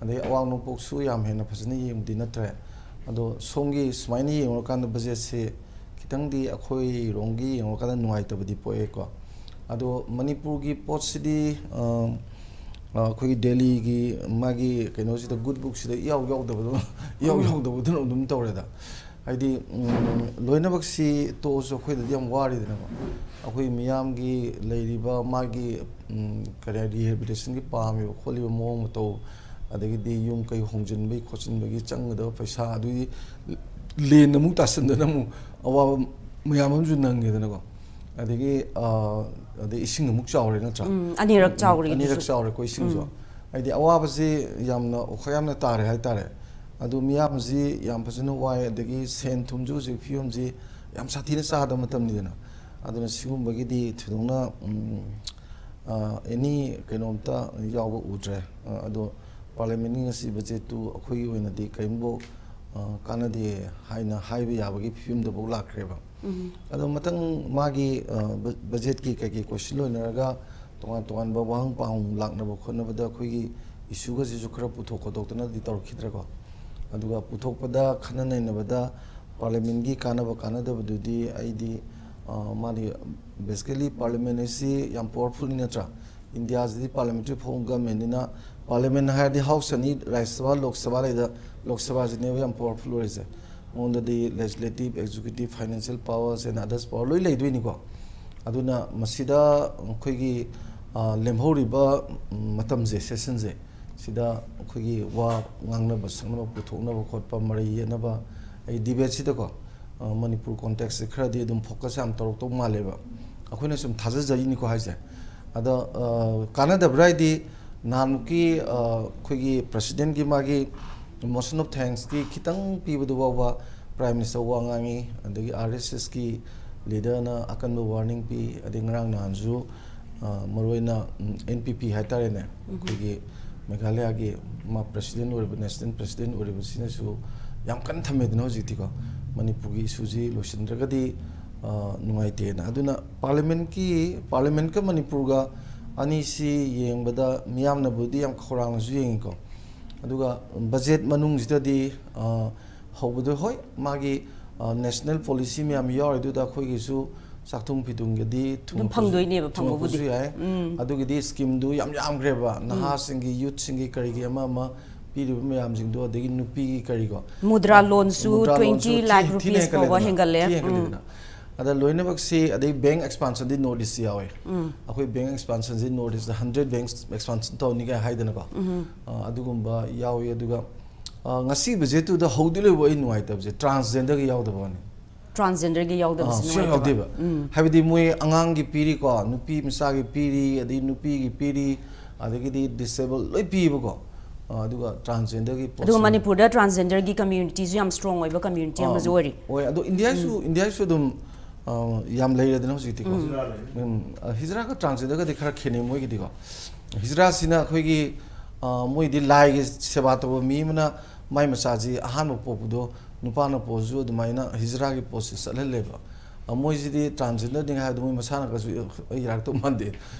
ꯑꯗꯩ ꯑꯋꯥꯡ ꯅꯣꯡꯄꯣꯛꯁꯨ ꯌꯥꯝ ꯍꯦꯟꯅ ꯐꯖꯅ ꯌꯦꯡꯕꯗꯤ ꯅꯠꯇ꯭ꯔꯦ꯫ ꯑꯗꯣ ꯁꯣꯝꯒꯤ ꯁꯨꯃꯥꯏꯅ ꯌꯦꯡꯉꯨꯔꯀꯥꯟꯗ ꯕꯖꯦꯠꯁꯦ ꯈꯤꯇꯪꯗꯤ ꯑꯩꯈꯣꯏꯔꯣꯝꯒꯤ ꯌꯦꯡꯉꯨꯔꯀꯥꯟꯗ ꯅꯨꯡꯉꯥꯏꯇꯕꯗꯤ ꯄꯣꯛꯑꯦꯀꯣ꯫ ꯑꯗꯣ ꯃꯅꯤꯄꯨꯔꯒꯤ ꯄꯣꯠꯁꯤꯗꯤ ꯑ, ꯑ, ꯑꯩꯈꯣꯏꯒꯤ ꯗꯦꯜꯂꯤꯒꯤ ꯃꯥꯒꯤ ꯀꯩꯅꯣꯁꯤꯗ, good bookꯁꯤꯗ ꯏꯌꯥꯎ ꯌꯥꯎꯗꯕꯗꯣ, ꯏꯌꯥꯎ ꯌꯥꯎꯗꯕꯗꯨꯅ ꯑꯗꯨꯝ ꯇꯧꯔꯦꯗ꯫ ꯍꯥꯏꯗꯤ ꯎꯝ, ꯂꯣꯏꯅꯃꯛꯁꯤ ꯇꯣꯛꯑꯁꯨ ꯑꯩꯈꯣꯏꯗꯗꯤ ꯌꯥꯝ ꯋꯥꯔꯤꯗꯅꯀꯣ꯫ ꯑꯩꯈꯣꯏ ꯃꯤꯌꯥꯝꯒꯤ ꯂꯩꯔꯤꯕ ꯃꯥꯒꯤ ꯎꯝ, ꯀꯔꯤ ꯍꯥꯏ, ꯔꯤꯍꯦꯕꯤꯂꯤꯇꯦꯁꯟꯒꯤ ꯄꯥꯝꯃꯤꯕ ꯈꯣꯠꯂꯤꯕ ꯃꯑꯣꯡ ꯃꯇꯧ, ꯑꯗꯒꯤꯗꯤ ꯌꯨꯝ ꯀꯩ ꯍꯣꯡꯖꯤꯟꯕꯒꯤ ꯈꯣꯠꯆꯤꯟꯕꯒꯤ ꯆꯪꯒꯗꯕ ꯄꯩꯁꯥ, ꯑꯗꯨꯒꯤ ꯂꯦꯟ ꯑꯃꯨꯛ ꯇꯥꯁꯟꯗꯅ ꯑꯃꯨꯛ ꯑꯋꯥꯕ ꯃꯌꯥꯝ ꯑꯃꯁꯨ ꯅꯪꯉꯦꯗꯅꯀꯣ꯫ ꯑꯗꯒꯤ ꯑꯥ, ꯑꯗꯩ ꯏꯁꯤꯡ ꯑꯃꯨꯛ ꯆꯥꯎꯔꯦ ꯅꯠꯇ꯭ꯔꯥ? ꯎꯝ, ꯑꯅꯤꯔꯛ ꯆꯥꯎꯔꯦ ꯑꯅꯤꯔꯛ ꯑꯗꯨꯁꯨ꯫ ꯆꯥꯎꯔꯦꯀꯣ ꯏꯁꯤꯡꯁꯨ꯫ ꯍꯥꯏꯗꯤ ꯑꯋꯥꯕꯁꯤ ꯌꯥꯝꯅ ꯑꯣꯈꯥꯛ ꯌꯥꯝꯅ ꯇꯥꯔꯦ ꯍꯥꯏꯇꯥꯔꯦ꯫ ꯑꯗꯨ ꯃꯤꯌꯥꯝꯁꯤ ꯌꯥꯝ ꯐꯖꯅ ꯋꯥꯏ, ꯑꯗꯒꯤ ꯁꯦꯟ ꯊꯨꯝꯁꯨ ꯍꯧꯖꯤꯛ ꯐꯤꯕꯝꯁꯤ ꯌꯥꯝ ꯁꯥꯊꯤꯅ ꯆꯥꯗꯕ ꯃꯇꯝꯅꯤꯗꯅ꯫ ꯑꯗꯨꯅ ꯁꯤꯒꯨꯝꯕꯒꯤꯗꯤ ꯊꯣꯏꯗꯣꯛꯅ ꯎꯝ, ꯑꯥ, ꯑꯦꯅꯤ ꯀꯩꯅꯣꯝꯇ ꯌꯥꯎꯕ ꯎꯗ꯭ꯔꯦ꯫ ꯑꯥ, ꯑꯗꯣ ꯄꯥꯔꯂꯤꯌꯥꯃꯦꯟꯒꯤ ꯉꯁꯤ ꯕꯖꯦꯠꯇꯨ ꯑꯩꯈꯣꯏꯒꯤ ꯑꯣꯏꯅꯗꯤ ꯀꯔꯤꯝꯐꯥꯎ ꯑꯥ, ꯀꯥꯟꯅꯗꯦ ꯍꯥꯏꯅ ꯍꯥꯏꯕ ꯌꯥꯕꯒꯤ ꯐꯤꯕꯝꯗꯐꯥꯎ ꯂꯥꯛꯈ꯭ꯔꯦꯕ꯫ ꯑꯗꯣ ꯃꯊꯪ ꯃꯥꯒꯤ ꯑꯥ, ꯕ- ꯕꯖꯦꯠꯀꯤ ꯀꯩꯀꯩ ꯀꯣꯏꯁꯟ ꯂꯣꯏꯅꯔꯒ ꯇꯣꯉꯥꯟ ꯇꯣꯉꯥꯟꯕ ꯋꯥꯍꯪ ꯄꯥꯎꯍꯪ ꯂꯥꯛꯅꯕ ꯈꯣꯠꯅꯕꯗ ꯑꯩꯈꯣꯏꯒꯤ ꯏꯁꯨꯒꯁꯤꯁꯨ ꯈꯔ ꯄꯨꯊꯣꯛ ꯈꯣꯠꯇꯣꯛꯇꯅꯗꯤ ꯇꯧꯔꯛꯈꯤꯗ꯭ꯔꯦꯀꯣ꯫ ꯑꯗꯨꯒ ꯄꯨꯊꯣꯛꯄꯗ ꯈꯟꯅ ꯅꯩꯅꯕꯗ ꯄꯥꯔꯂꯤꯌꯥꯃꯦꯟꯒꯤ ꯀꯥꯟꯅꯕ ꯀꯥꯟꯅꯗꯕꯗꯨꯗꯤ ꯑꯩꯗꯤ ꯑꯥ, ꯃꯥꯗꯤ ꯕꯦꯁꯤꯀꯦꯂꯤ ꯄꯥꯔꯂꯤꯌꯥꯃꯦꯟ ꯑꯁꯤ ꯌꯥꯝ ꯄꯋꯥꯔꯐꯨꯜꯅꯤ ꯅꯠꯇ꯭ꯔꯥ? ꯏꯟꯗꯤꯌꯥꯁꯤꯗꯤ ꯄꯥꯔꯂꯤꯌꯥꯃꯦꯟꯇꯔꯤ ꯐꯣꯝ ꯒꯃꯦꯟꯅꯤꯅ ꯄꯥꯔꯂꯤꯌꯥꯃꯦꯟ ꯍꯥꯏꯔꯗꯤ ꯍꯥꯎꯁ ꯑꯅꯤ, ꯔꯥꯖ꯭ꯌ ꯁꯚꯥ, ꯂꯣꯛ ꯁꯚꯥ ꯂꯩꯗ, ꯂꯣꯛ ꯁꯚꯥꯁꯤꯅꯦꯕ ꯌꯥꯝ ꯄꯋꯥꯔꯐꯨꯜ ꯑꯣꯏꯔꯤꯁꯦ꯫ ꯃꯉꯣꯟꯗꯗꯤ legislative, executive, financial powers and others power ꯂꯣꯏ ꯂꯩꯗꯣꯏꯅꯤꯀꯣ꯫ ꯑꯗꯨꯅ ꯃꯁꯤꯗ ꯑꯩꯈꯣꯏꯒꯤ ꯑꯥ, ꯂꯦꯝꯍꯧꯔꯤꯕ ꯎꯝ, ꯃꯇꯝꯁꯦ, ꯁꯦꯁꯟꯁꯦ, ꯁꯤꯗ ꯑꯩꯈꯣꯏꯒꯤ ꯋꯥ ꯉꯥꯡꯅꯕ ꯁꯛꯅꯕ, ꯄꯨꯊꯣꯛꯅꯕ ꯈꯣꯠꯄ, ꯃꯔꯩ ꯌꯦꯠꯅꯕ, ꯑꯩ ꯗꯤꯕꯦꯠꯁꯤꯗꯀꯣ ꯑ, ꯃꯅꯤꯄꯨꯔ ꯀꯣꯟꯇꯦꯛꯁꯁꯦ ꯈꯔꯗꯤ ꯑꯗꯨꯝ ꯐꯣꯀꯁ ꯌꯥꯝ ꯇꯧꯔꯛꯇꯧ ꯃꯥꯜꯂꯦꯕ꯫ ꯑꯩꯈꯣꯏꯅ ꯁꯨꯝ ꯊꯥꯖꯖꯔꯤꯅꯤꯀꯣ ꯍꯥꯏꯁꯦ꯫ ꯑꯗꯣ ꯑ, ꯀꯥꯟꯅꯗꯕ꯭ꯔꯥ ꯍꯥꯏꯗꯤ ꯅꯍꯥꯟꯃꯨꯛꯀꯤ ꯑ, ꯑꯩꯈꯣꯏꯒꯤ ꯄ꯭ꯔꯁꯤꯗꯦꯟꯒꯤ ꯃꯥꯒꯤ ꯃꯣꯁꯟ ꯑꯣꯐ ꯊꯦꯡꯁꯀꯤ ꯈꯤꯇꯪ ꯄꯤꯕꯗꯨ ꯐꯥꯎꯕ ꯄ꯭ꯔꯥꯏꯝ ꯃꯤꯅꯤꯁꯇꯔ ꯋꯥ ꯉꯥꯡꯉꯤ, ꯑꯗꯒꯤ ꯑꯥꯔ ꯑꯦꯁ ꯑꯦꯁꯀꯤ ꯂꯤꯗꯔꯅ ꯑꯀꯟꯕ ꯋꯥꯔꯅꯤꯡ ꯄꯤ, ꯑꯗꯩ ꯉꯔꯥꯡ ꯅꯍꯥꯟꯁꯨ ꯑ, ꯃꯔꯨꯑꯣꯏꯅ ꯑꯦꯟ ꯄꯤ ꯄꯤ ꯍꯥꯏꯇꯥꯔꯦꯅꯦ, ꯑꯩꯈꯣꯏꯒꯤ ꯃꯦꯘꯥꯂꯌꯥꯒꯤ ꯃꯥ ꯄ꯭ꯔꯁꯤꯗꯦꯟ ꯑꯣꯏꯔꯤꯕ, ꯅꯦꯁꯅꯦꯜ ꯄ꯭ꯔꯁꯤꯗꯦꯟ ꯑꯣꯏꯔꯤꯕꯁꯤꯅꯁꯨ ꯌꯥꯝ ꯀꯟꯅ ꯊꯝꯃꯦꯗꯅ ꯍꯧꯖꯤꯛꯇꯤꯀꯣ, ꯃꯅꯤꯄꯨꯔꯒꯤ ꯏꯁꯨꯁꯤ ꯂꯣꯏꯁꯤꯟꯗ꯭ꯔꯒꯗꯤ ꯑ, ꯅꯨꯡꯉꯥꯏꯇꯦꯅ꯫ ꯑꯗꯨꯅ ꯄꯥꯔꯂꯤꯌꯥꯃꯦꯟꯀꯤ, ꯄꯥꯔꯂꯤꯌꯥꯃꯦꯟꯀ ꯃꯅꯤꯄꯨꯔꯒ ꯑꯅꯤꯁꯤ ꯌꯦꯡꯕꯗ ꯃꯤꯌꯥꯝꯅꯕꯨꯗꯤ ꯌꯥꯝ ꯈꯧꯔꯥꯡꯅꯁꯨ ꯌꯦꯡꯉꯤꯀꯣ꯫ ꯑꯗꯨꯒ ꯕꯖꯦꯠ ꯃꯅꯨꯡꯁꯤꯗꯗꯤ ꯑ, ꯍꯧꯕꯗ ꯍꯣꯏ ꯃꯥꯒꯤ ꯅꯦꯁꯅꯦꯜ ꯄꯣꯂꯤꯁꯤ ꯃꯌꯥꯝ ꯌꯥꯎꯔꯤꯗꯨꯗ ꯑꯩꯈꯣꯏꯒꯤꯁꯨ ꯆꯥꯛꯊꯨꯡ ꯐꯤꯊꯨꯡꯒꯗꯤ ꯑꯗꯨꯝ ꯐꯪꯗꯣꯏꯅꯦꯕ, ꯐꯪꯕꯕꯨꯗꯤ꯫ ꯊꯨꯡꯉꯛꯄꯁꯨ ꯌꯥꯏ꯫ ꯑꯗꯨꯒꯤꯗꯤ ꯁ꯭ꯀꯤꯝꯗꯨ ꯌꯥꯝ ꯌꯥꯝꯈ꯭ꯔꯦꯕ, ꯅꯍꯥꯁꯤꯡꯒꯤ, ꯌꯨꯠꯁꯤꯡꯒꯤ, ꯀꯔꯤꯒꯤ ꯑꯃ ꯑꯃ ꯄꯤꯔꯤꯕ ꯃꯌꯥꯝꯁꯤꯡꯗꯣ, ꯑꯗꯒꯤ ꯅꯨꯄꯤꯒꯤ ꯀꯔꯤꯀꯣ, ꯃꯨꯗ꯭ꯔꯥ ꯂꯣꯟꯁꯨ ꯃꯨꯗ꯭ꯔꯥ ꯇ꯭ꯋꯦꯟꯇꯤ ꯂꯣꯟꯁꯨ ꯂꯥꯛ ꯊꯤ- ꯊꯤꯅ ꯔꯨꯄꯤꯁ ꯐꯥꯎꯕ ꯍꯦꯟꯒꯠꯂꯦꯗꯅ, ꯍꯦꯟꯒꯠꯂꯦ꯫ ꯊꯤꯅ ꯎꯝ꯫ ꯍꯦꯟꯒꯠꯂꯦꯗꯅ꯫ ꯑꯗ ꯂꯣꯏꯅꯃꯛꯁꯤ, ꯑꯗꯩ ꯕꯦꯡ ꯑꯦꯛꯁꯄꯥꯟꯁꯟꯗꯤ ꯅꯣꯔꯠ ꯏꯁꯁꯤ ꯌꯥꯎꯋꯦ꯫ ꯑꯩꯈꯣꯏ ꯕꯦꯡ ꯑꯦꯛꯁꯄꯥꯟꯁꯟꯁꯤ North East hundred bang expansion ꯇꯧꯅꯤ ꯀꯥꯏ ꯍꯥꯏꯗꯅꯀꯣ꯫ ꯑ, ꯑꯗꯨꯒꯨꯝꯕ ꯌꯥꯎꯏ꯫ ꯑꯗꯨꯒ ꯑ, ꯉꯁꯤ ꯕꯖꯦꯠꯇꯨꯗ ꯍꯧꯗꯤ ꯂꯣꯏꯕ ꯑꯩ ꯅꯨꯡꯉꯥꯏꯇꯕꯁꯦ ꯇ꯭ꯔꯥꯟꯁꯖꯦꯟꯗꯔꯒꯤ ꯌꯥꯎꯗꯕ ꯋꯥꯅꯤ꯫ ꯇ꯭ꯔꯥꯟꯁꯖꯦꯟꯗꯔꯒꯤ ꯌꯥꯎꯗꯕꯁꯤ ꯑꯥ, ꯁꯨꯡꯌꯥꯎ ꯅꯨꯡꯉꯥꯏꯇꯕ꯫ ꯌꯥꯎꯗꯦꯕ꯫ ꯍꯥꯏꯕꯗꯤ ꯃꯣꯏ ꯑꯉꯥꯡꯒꯤ ꯄꯤꯔꯤꯀꯣ, ꯅꯨꯄꯤ ꯃꯆꯥꯒꯤ ꯄꯤꯔꯤ, ꯑꯗꯩ ꯅꯨꯄꯤꯒꯤ ꯄꯤꯔꯤ, ꯑꯗꯒꯤꯗꯤ ꯗꯤꯁꯦꯕꯜ ꯂꯣꯏ ꯄꯤꯌꯦꯕꯀꯣ꯫ ꯑꯥ, ꯑꯗꯨꯒ ꯇ꯭ꯔꯥꯟꯁꯖꯦꯟꯗꯔꯒꯤ ꯑꯗꯨꯒ ꯃꯅꯤꯄꯨꯔꯗ ꯇ꯭ꯔꯥꯟꯁꯖꯦꯟꯗꯔꯒꯤ ꯀꯝꯃ꯭ꯌꯨꯅꯤꯇꯤꯁꯨ ꯌꯥꯝ ꯁ꯭ꯇꯔꯣꯡ ꯑꯣꯏꯕ ꯀꯝꯃ꯭ꯌꯨꯅꯤꯇꯤ ꯑꯃꯁꯨ ꯑꯣꯏꯔꯤ꯫ ꯑꯣꯏ꯫ ꯑꯗꯣ ꯏꯟꯗꯤꯌꯥꯁꯨ, ꯏꯟꯗꯤꯌꯥꯁꯨ ꯑꯗꯨꯝ ꯑꯥ, ꯌꯥꯝ ꯂꯩꯔꯦꯗꯅ ꯍꯧꯖꯤꯛꯇꯤꯀꯣ꯫ ꯎꯝ, ꯑꯥ, ꯍꯤꯖꯔꯥꯒ ꯇ꯭ꯔꯥꯟꯁꯖꯦꯟꯗꯔꯒꯗꯤ ꯈꯔ ꯈꯦꯠꯅꯩ ꯃꯣꯏꯒꯤꯗꯤꯀꯣ꯫ ꯍꯤꯖꯔꯥꯁꯤꯅ ꯑꯩꯈꯣꯏꯒꯤ, ꯑꯥ, ꯃꯣꯏꯗꯤ ꯂꯥꯏꯒꯤ ꯁꯦꯕꯥ ꯇꯧꯕ ꯃꯤ ꯑꯃꯅ ꯃꯥꯏ ꯃꯆꯥꯁꯤ ꯑꯍꯥꯟꯕ ꯄꯣꯛꯄꯗꯣ ꯅꯨꯄꯥꯅ ꯄꯣꯛꯑꯁꯨ ꯑꯗꯨꯃꯥꯏꯅ ꯍꯤꯖꯔꯥꯒꯤ ꯄꯣꯠꯁꯤ ꯆꯠꯍꯜꯂꯦꯕ꯫ ꯑꯥ, ꯃꯣꯏꯁꯤꯗꯤ ꯇ꯭ꯔꯥꯟꯁꯖꯦꯟꯗꯔꯅꯤ ꯍꯥꯏꯕꯗꯣ ꯃꯣꯏ ꯃꯁꯥꯅꯒꯁꯨ ꯑꯩ ꯌꯥꯔꯛꯇꯧ ꯃꯥꯟꯗꯦ꯫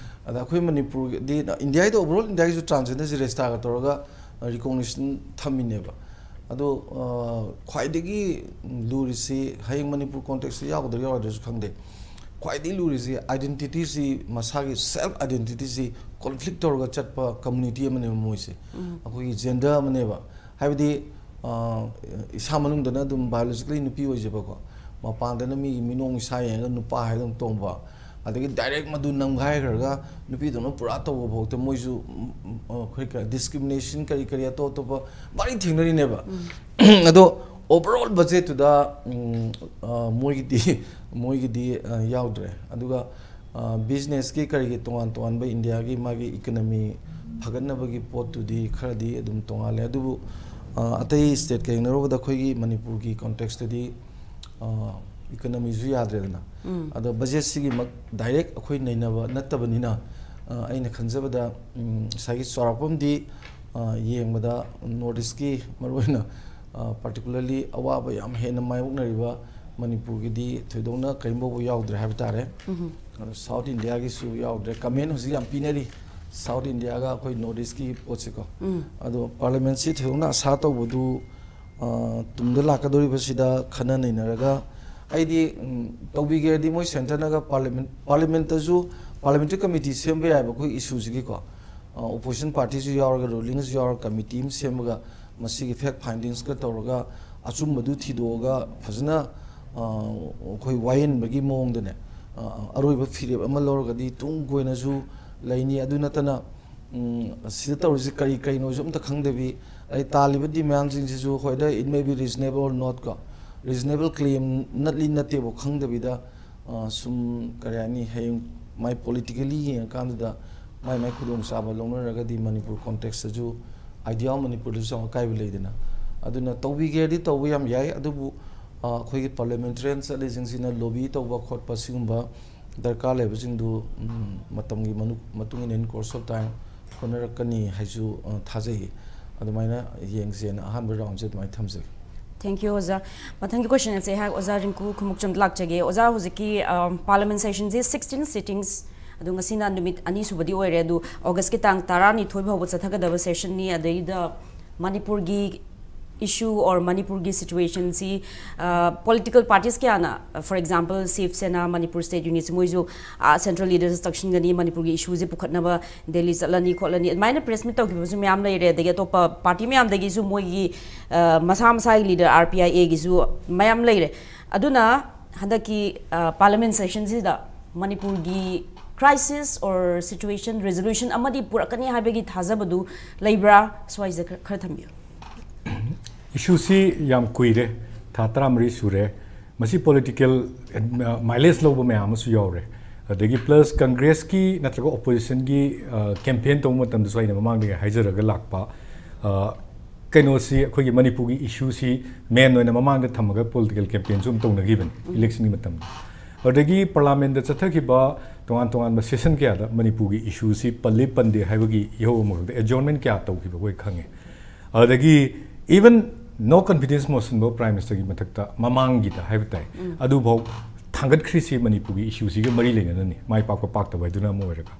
ꯑꯗ ꯑꯩꯈꯣꯏ ꯃꯅꯤꯄꯨꯔꯒꯤꯗꯤ, ꯏꯟꯗꯤꯌꯥꯒꯤꯗꯤ ꯑꯣꯚꯔꯑꯣꯜ ꯏꯟꯗꯤꯌꯥꯒꯤꯁꯨ ꯇ꯭ꯔꯥꯟꯁꯖꯦꯟꯗꯔꯁꯤ ꯔꯦꯖꯤꯁꯇꯥꯔꯒ ꯇꯧꯔꯒ ꯔꯤꯀꯣꯛꯅꯤꯁꯟ ꯊꯝꯃꯤꯅꯦꯕ꯫ ꯑꯗꯣ, ꯑ, ꯈ꯭ꯋꯥꯏꯗꯒꯤ ꯂꯨꯔꯤꯁꯤ, ꯍꯌꯦꯡ ꯃꯅꯤꯄꯨꯔ ꯀꯣꯟꯇꯦꯛꯁꯇ ꯌꯥꯎꯒꯗ꯭ꯔꯥ ꯌꯥꯎꯔꯣꯏꯗ꯭ꯔꯁꯨ ꯈꯪꯗꯦ, ꯈ꯭ꯋꯥꯏꯗꯒꯤ ꯂꯨꯔꯤꯁꯤ ꯑꯥꯏꯗꯦꯟꯇꯤꯇꯤꯁꯤ, ꯃꯁꯥꯒꯤ ꯁꯦꯜꯐ ꯑꯥꯏꯗꯦꯟꯇꯤꯇꯤꯁꯤ ꯀꯣꯟꯐ꯭ꯂꯤꯛ ꯇꯧꯔꯒ ꯆꯠꯄ ꯀꯝꯃꯨꯅꯤꯇꯤ ꯑꯃꯅꯦꯕ ꯃꯣꯏꯁꯦ꯫ ꯑꯩꯈꯣꯏꯒꯤ ꯖꯦꯟꯗꯔ ꯑꯃꯅꯦꯕ꯫ ꯍꯥꯏꯕꯗꯤ, ꯑ, ꯏꯁꯥ ꯃꯅꯨꯡꯗꯅ ꯑꯗꯨꯝ ꯕꯥꯏꯑꯣꯂꯣꯖꯤꯀꯦꯜꯂꯤ ꯅꯨꯄꯤ ꯑꯣꯏꯖꯕꯀꯣ, ꯃꯄꯥꯟꯗꯅ ꯃꯤꯒꯤ ꯃꯤꯅꯣꯡ ꯏꯁꯥ ꯌꯦꯡꯉꯒ ꯅꯨꯄꯥ ꯍꯥꯏꯗꯅ ꯇꯣꯡꯕ, ꯑꯗꯒꯤ ꯗꯥꯏꯔꯦꯛ ꯃꯗꯨ ꯅꯝꯒꯥꯏꯈ꯭ꯔꯒ ꯅꯨꯄꯤꯗꯧꯅ ꯄꯨꯔꯥ ꯇꯧꯕ ꯐꯥꯎꯗ ꯃꯣꯏꯁꯨ, ꯎꯝ, ꯎꯝ, ꯑꯩꯈꯣꯏ ꯀ-, ꯗꯤꯁꯀ꯭ꯔꯤꯃꯤꯅꯦꯁꯟ ꯀꯔꯤ ꯀꯔꯤ ꯑꯇꯣꯞ ꯑꯇꯣꯞꯄ ꯃꯔꯤ ꯊꯦꯡꯅꯔꯤꯅꯦꯕ꯫ ꯑꯗꯣ ꯑꯣꯚꯔꯑꯣꯜ ꯕꯖꯦꯠꯇꯨꯗ, ꯎꯝ, ꯑ, ꯃꯣꯏꯒꯤꯗꯤ, ꯃꯣꯏꯒꯤꯗꯤ, ꯑ, ꯌꯥꯎꯗ꯭ꯔꯦ꯫ ꯑꯗꯨꯒ, ꯑ, ꯕꯤꯖꯤꯅꯦꯁꯀꯤ ꯀꯔꯤꯒꯤ ꯇꯣꯉꯥꯟ ꯇꯣꯉꯥꯟꯕ ꯏꯟꯗꯤꯌꯥꯒꯤ ꯃꯥꯒꯤ ꯏꯀꯅꯃꯤ ꯐꯒꯠꯅꯕꯒꯤ ꯄꯣꯠꯇꯨꯗꯤ ꯈꯔꯗꯤ ꯑꯗꯨꯝ ꯇꯣꯉꯥꯜꯂꯦ꯫ ꯑꯗꯨꯕꯨ, ꯑ, ꯑꯇꯩ ꯁ꯭ꯇꯦꯠꯀ ꯌꯦꯡꯅꯔꯨꯕꯗ ꯑꯩꯈꯣꯏꯒꯤ ꯃꯅꯤꯄꯨꯔꯒꯤ ꯀꯣꯟꯇꯦꯛꯁꯇꯗꯤ ꯏꯀꯅꯃꯤꯁꯨ ꯌꯥꯗ꯭ꯔꯦꯗꯅ꯫ ꯑꯗꯣ ꯕꯖꯦꯠꯁꯤꯒꯤꯃꯛ ꯗꯥꯏꯔꯦꯛ ꯑꯩꯈꯣꯏ ꯅꯩꯅꯕ ꯅꯠꯇꯕꯅꯤꯅ, ꯑ, ꯑꯩꯅ ꯈꯟꯖꯕꯗ, ꯎꯝ, ꯉꯁꯥꯏꯒꯤ ꯆꯥꯎꯔꯥꯛꯄ ꯑꯃꯗꯤ, ꯑ, ꯌꯦꯡꯕꯗ ꯅꯣꯔꯠ ꯏꯁꯀꯤ ꯃꯔꯨꯑꯣꯏꯅ, ꯑ, ꯄꯥꯔꯇꯤꯀꯨꯂꯔꯂꯤ ꯑꯋꯥꯕ ꯌꯥꯝ ꯍꯦꯟꯅ ꯃꯥꯌꯣꯛꯅꯔꯤꯕ ꯃꯅꯤꯄꯨꯔꯒꯤꯗꯤ ꯊꯣꯏꯗꯣꯛꯅ ꯀꯔꯤꯝ ꯐꯥꯎꯕ ꯌꯥꯎꯗ꯭ꯔꯦ ꯍꯥꯏꯕ ꯇꯥꯔꯦ꯫ ꯑꯗꯣ ꯁꯥꯎꯠ ꯏꯟꯗꯤꯌꯥꯒꯤꯁꯨ ꯌꯥꯎꯗ꯭ꯔꯦ꯫ ꯀꯃꯦꯟ ꯍꯧꯖꯤꯛ ꯌꯥꯝ ꯄꯤꯅꯔꯤ, ꯁꯥꯎꯠ ꯏꯟꯗꯤꯌꯥꯒ ꯑꯩꯈꯣꯏ ꯅꯣꯔꯠ ꯏꯁꯀꯤ ꯄꯣꯠꯁꯦꯀꯣ꯫ ꯑꯗꯣ ꯄꯥꯔꯂꯤꯌꯥꯃꯦꯟꯁꯤ ꯊꯣꯏꯗꯣꯛꯅ ꯑꯁꯥ ꯇꯧꯕꯗꯨ, ꯑ, ꯇꯨꯡꯗ ꯂꯥꯛꯀꯗꯧꯔꯤꯕꯁꯤꯗ ꯈꯟꯅ ꯅꯩꯅꯔꯒ ꯑꯩꯗꯤ, ꯎꯝ, ꯇꯧꯕꯤꯒꯦ ꯍꯥꯏꯔꯗꯤ ꯃꯣꯏ ꯁꯦꯟꯇꯔꯅꯒ ꯄꯥꯔꯂꯤꯌꯥꯃꯦꯟ, ꯄꯥꯔꯂꯤꯌꯥꯃꯦꯟꯇꯁꯨ ꯄꯥꯔꯂꯤꯌꯥꯃꯦꯟꯇꯔꯤ ꯀꯃꯤꯇꯤ ꯁꯦꯝꯕ ꯌꯥꯏꯕ ꯑꯩꯈꯣꯏ ꯏꯁꯨꯁꯤꯒꯤꯀꯣ꯫ ꯑꯣꯄꯣꯖꯤꯁꯟ ꯄꯥꯔꯇꯤꯁꯨ ꯌꯥꯎꯔꯒ ꯔꯨꯂꯤꯡꯁꯨ ꯌꯥꯎꯔꯒ ꯀꯃꯤꯇꯤ ꯑꯃ ꯁꯦꯝꯃꯒ ꯃꯁꯤꯒꯤ ꯐꯦꯛ ꯐꯥꯏꯟꯗꯤꯡꯁꯀ ꯇꯧꯔꯒ ꯑꯆꯨꯝꯕꯗꯨ ꯊꯤꯗꯣꯛꯑꯒ ꯐꯖꯅ ꯑꯩꯈꯣꯏ ꯋꯥꯌꯦꯟꯕꯒꯤ ꯃꯑꯣꯡꯗꯅꯦ, ꯑꯔꯣꯏꯕ ꯐꯤꯔꯦꯞ ꯑꯃ ꯂꯧꯔꯒꯗꯤ ꯇꯨꯡ ꯀꯣꯏꯅꯁꯨ ꯂꯩꯅꯤ꯫ ꯑꯗꯨ ꯅꯠꯇꯅ ꯁꯤꯗ ꯇꯧꯔꯤꯁꯤ ꯀꯔꯤ ꯀꯔꯤꯅꯣꯁꯨ ꯑꯝꯇ ꯈꯪꯗꯕꯤ, ꯑꯩ ꯇꯥꯜꯂꯤꯕ ꯗꯤꯃꯥꯟꯁꯤꯡꯁꯤꯁꯨ ꯍꯣꯏꯗ it may be reasonable or not ꯀꯣ, ꯔꯤꯖꯅꯦꯕꯜ ꯀ꯭ꯂꯦꯝ ꯅꯠꯂꯤ ꯅꯠꯇꯦꯕꯨ ꯈꯪꯗꯕꯤꯗ ꯁꯨꯝ ꯀꯔꯤ ꯍꯥꯏꯅꯤ, ꯍꯌꯦꯡ ꯃꯥꯏ ꯄꯣꯂꯤꯇꯤꯀꯦꯂꯤ ꯌꯦꯡꯉꯀꯥꯟꯗꯨꯗ ꯃꯥꯏ ꯃꯥꯏ ꯈꯨꯗꯣꯡꯆꯥꯕ ꯂꯧꯅꯔꯒꯗꯤ ꯃꯅꯤꯄꯨꯔ ꯀꯣꯟꯇꯦꯛꯁꯇꯁꯨ, ꯑꯥꯏꯗꯤꯌꯥ ꯑꯣꯐ ꯃꯅꯤꯄꯨꯔꯗꯁꯨ ꯌꯥꯝ ꯑꯀꯥꯏꯕ ꯂꯩꯗꯅ꯫ ꯑꯗꯨꯅ ꯇꯧꯕꯤꯒꯦ ꯍꯥꯏꯔꯗꯤ ꯇꯧꯕ ꯌꯥꯝ ꯌꯥꯏ, ꯑꯗꯨꯕꯨ ꯑꯩꯈꯣꯏꯒꯤ ꯄꯥꯔꯂꯤꯌꯥꯃꯦꯟꯇꯔꯤꯌꯟ ꯆꯠꯂꯤꯁꯤꯡꯁꯤꯅ ꯂꯣꯕꯤ ꯇꯧꯕ ꯈꯣꯠꯄ ꯁꯤꯒꯨꯝꯕ ꯗꯔꯀꯥꯔ ꯂꯩꯕꯁꯤꯡꯗꯨ ꯃꯇꯝꯒꯤ ꯃꯇꯨꯡ ꯏꯟꯅ in course of time ꯍꯣꯠꯅꯔꯛꯀꯅꯤ ꯍꯥꯏꯁꯨ ꯊꯥꯖꯩ꯫ ꯑꯗꯨꯃꯥꯏꯅ ꯌꯦꯡꯁꯦꯅ ꯑꯍꯥꯟꯕ ꯔꯥꯎꯟꯁꯦ ꯑꯗꯨꯃꯥꯏꯅ ꯊꯝꯖꯒꯦ꯫ Thank you ꯑꯣꯖꯥ꯫ ꯃꯊꯪꯒꯤ ꯀꯣꯏꯁꯟ ꯑꯁꯦ ꯑꯩꯍꯥꯛ ꯑꯣꯖꯥ ꯔꯤꯡꯀꯨ ꯈꯨꯃꯨꯛꯆꯝꯗ ꯂꯥꯛꯆꯒꯦ꯫ ꯑꯣꯖꯥ, ꯍꯧꯖꯤꯛꯀꯤ ꯄꯥꯔꯂꯤꯌꯥꯃꯦꯟ ꯁꯦꯁꯟꯁꯤ sixteen sittings, ꯑꯗꯣ ꯉꯁꯤꯅ ꯅꯨꯃꯤꯠ ꯑꯅꯤ ꯁꯨꯕꯗꯤ ꯑꯣꯏꯔꯦ꯫ ꯑꯗꯨ ꯑꯣꯒꯁꯀꯤ ꯇꯥꯡ ꯇꯔꯥꯅꯤꯊꯣꯏ ꯐꯥꯎꯕ ꯆꯠꯊꯒꯗꯕ ꯁꯦꯁꯟꯅꯤ꯫ ꯑꯗꯩꯗ ꯃꯅꯤꯄꯨꯔꯒꯤ issue or ꯃꯅꯤꯄꯨꯔꯒꯤ ꯁꯤꯆꯨꯋꯦꯁꯟꯁꯤ ꯄꯣꯂꯤꯇꯤꯀꯦꯜ ꯄꯥꯔꯇꯤꯁ ꯀꯌꯥꯅ, for example ꯁꯤꯕ ꯁꯦꯅꯥ, ꯃꯅꯤꯄꯨꯔ ꯁ꯭ꯇꯦꯠ ꯌꯨꯅꯤꯠꯁꯤ ꯃꯣꯏꯁꯨ ꯁꯦꯟꯇ꯭ꯔꯦꯜ ꯂꯤꯗꯔꯁ ꯇꯛꯁꯤꯟꯒꯅꯤ, ꯃꯅꯤꯄꯨꯔꯒꯤ ꯏꯁꯨꯁꯦ ꯄꯨꯈꯠꯅꯕ ꯗꯦꯜꯂꯤ ꯆꯠꯂꯅꯤ ꯈꯣꯠꯂꯅꯤ, ꯑꯗꯨꯃꯥꯏꯅ ꯄ꯭ꯔꯦꯁ ꯃꯤꯠ ꯇꯧꯈꯤꯕꯁꯨ ꯃꯌꯥꯝ ꯂꯩꯔꯦ꯫ ꯑꯗꯒꯤ ꯑꯇꯣꯞꯄ ꯄꯥꯔꯇꯤ ꯃꯌꯥꯝꯗꯒꯤꯁꯨ ꯃꯣꯏꯒꯤ ꯃꯁꯥ ꯃꯁꯥꯒꯤ ꯂꯤꯗꯔ, ꯑꯥꯔ ꯄꯤ ꯑꯥꯏ ꯑꯦꯒꯤꯁꯨ ꯃꯌꯥꯝ ꯂꯩꯔꯦ꯫ ꯑꯗꯨꯅ ꯍꯟꯗꯛꯀꯤ ꯄꯥꯔꯂꯤꯌꯥꯃꯦꯟ ꯁꯦꯁꯟꯁꯤꯗ ꯃꯅꯤꯄꯨꯔꯒꯤ crisis or situation resolution ꯑꯃꯗꯤ ꯄꯨꯔꯛꯀꯅꯤ ꯍꯥꯏꯕꯒꯤ ꯊꯥꯖꯕꯗꯨ ꯂꯩꯕ꯭ꯔꯥ? ꯁ꯭ꯋꯥꯏꯁꯤꯗ ꯈꯔ ꯊꯝꯕꯤꯌꯨ꯫ ꯏꯁꯨꯁꯤ ꯌꯥꯝ ꯀꯨꯏꯔꯦ, ꯊꯥ ꯇꯔꯥꯃꯔꯤ ꯁꯨꯔꯦ꯫ ꯃꯁꯤ ꯄꯣꯂꯤꯇꯤꯀꯦꯜ ꯃꯥꯏꯂꯦꯖ ꯂꯧꯕ ꯃꯌꯥꯝ ꯑꯃꯁꯨ ꯌꯥꯎꯔꯦ꯫ ꯑꯗꯒꯤ ꯄ꯭ꯂꯁ ꯀꯪꯒ꯭ꯔꯦꯁꯀꯤ ꯅꯠꯇ꯭ꯔꯒ ꯑꯣꯄꯣꯖꯤꯁꯟꯒꯤ ꯀꯦꯝꯄꯦꯟ ꯇꯧꯕ ꯃꯇꯝꯗꯁꯨ ꯑꯩꯅ ꯃꯃꯥꯡꯗꯒꯤ ꯍꯥꯏꯖꯔꯒ ꯂꯥꯛꯄ, ꯀꯩꯅꯣꯁꯤ, ꯑꯩꯈꯣꯏꯒꯤ ꯃꯅꯤꯄꯨꯔꯒꯤ ꯏꯁꯨꯁꯤ ꯃꯦꯟ ꯑꯣꯏꯅ ꯃꯃꯥꯡꯗ ꯊꯝꯃꯒ ꯄꯣꯂꯤꯇꯤꯀꯦꯜ ꯀꯦꯝꯄꯦꯟꯁꯨ ꯑꯗꯨꯝ ꯇꯧꯅꯈꯤꯕꯅꯤ ꯏꯂꯦꯛꯁꯟꯒꯤ ꯃꯇꯝꯗ꯫ ꯑꯗꯒꯤ ꯄꯥꯔꯂꯤꯌꯥꯃꯦꯟꯗ ꯆꯠꯊꯈꯤꯕ ꯇꯣꯉꯥꯟ ꯇꯣꯉꯥꯟꯕ ꯁꯦꯁꯟ ꯀꯌꯥꯗ ꯃꯅꯤꯄꯨꯔꯒꯤ ꯏꯁꯨꯁꯤ ꯄꯜꯂꯤ ꯄꯟꯗꯦ ꯍꯥꯏꯕꯒꯤ ꯏꯍꯧ ꯑꯃꯈꯛꯇ ꯑꯦꯗꯖꯣꯔꯟꯃꯦꯟ ꯀꯌꯥ ꯇꯧꯈꯤꯕ ꯑꯩꯈꯣꯏ ꯈꯪꯉꯦ꯫ ꯑꯗꯒꯤ even no confidence motion ꯐꯥꯎ ꯄ꯭ꯔꯥꯏꯝ ꯃꯤꯅꯤꯁꯇꯔꯒꯤ ꯃꯊꯛꯇ ꯃꯃꯥꯡꯒꯤꯗ ꯍꯥꯏꯕ ꯇꯥꯏ, ꯑꯗꯨꯐꯥꯎ ꯊꯥꯡꯒꯠꯈ꯭ꯔꯤꯁꯤ ꯃꯅꯤꯄꯨꯔꯒꯤ ꯏꯁꯨꯁꯤꯒ ꯃꯔꯤ ꯂꯩꯅꯅꯅꯤ, ꯃꯥꯏ ꯄꯥꯛꯄ ꯄꯥꯛꯇꯕ ꯍꯥꯏꯗꯨꯅ ꯑꯃ ꯑꯣꯏꯔꯒ꯫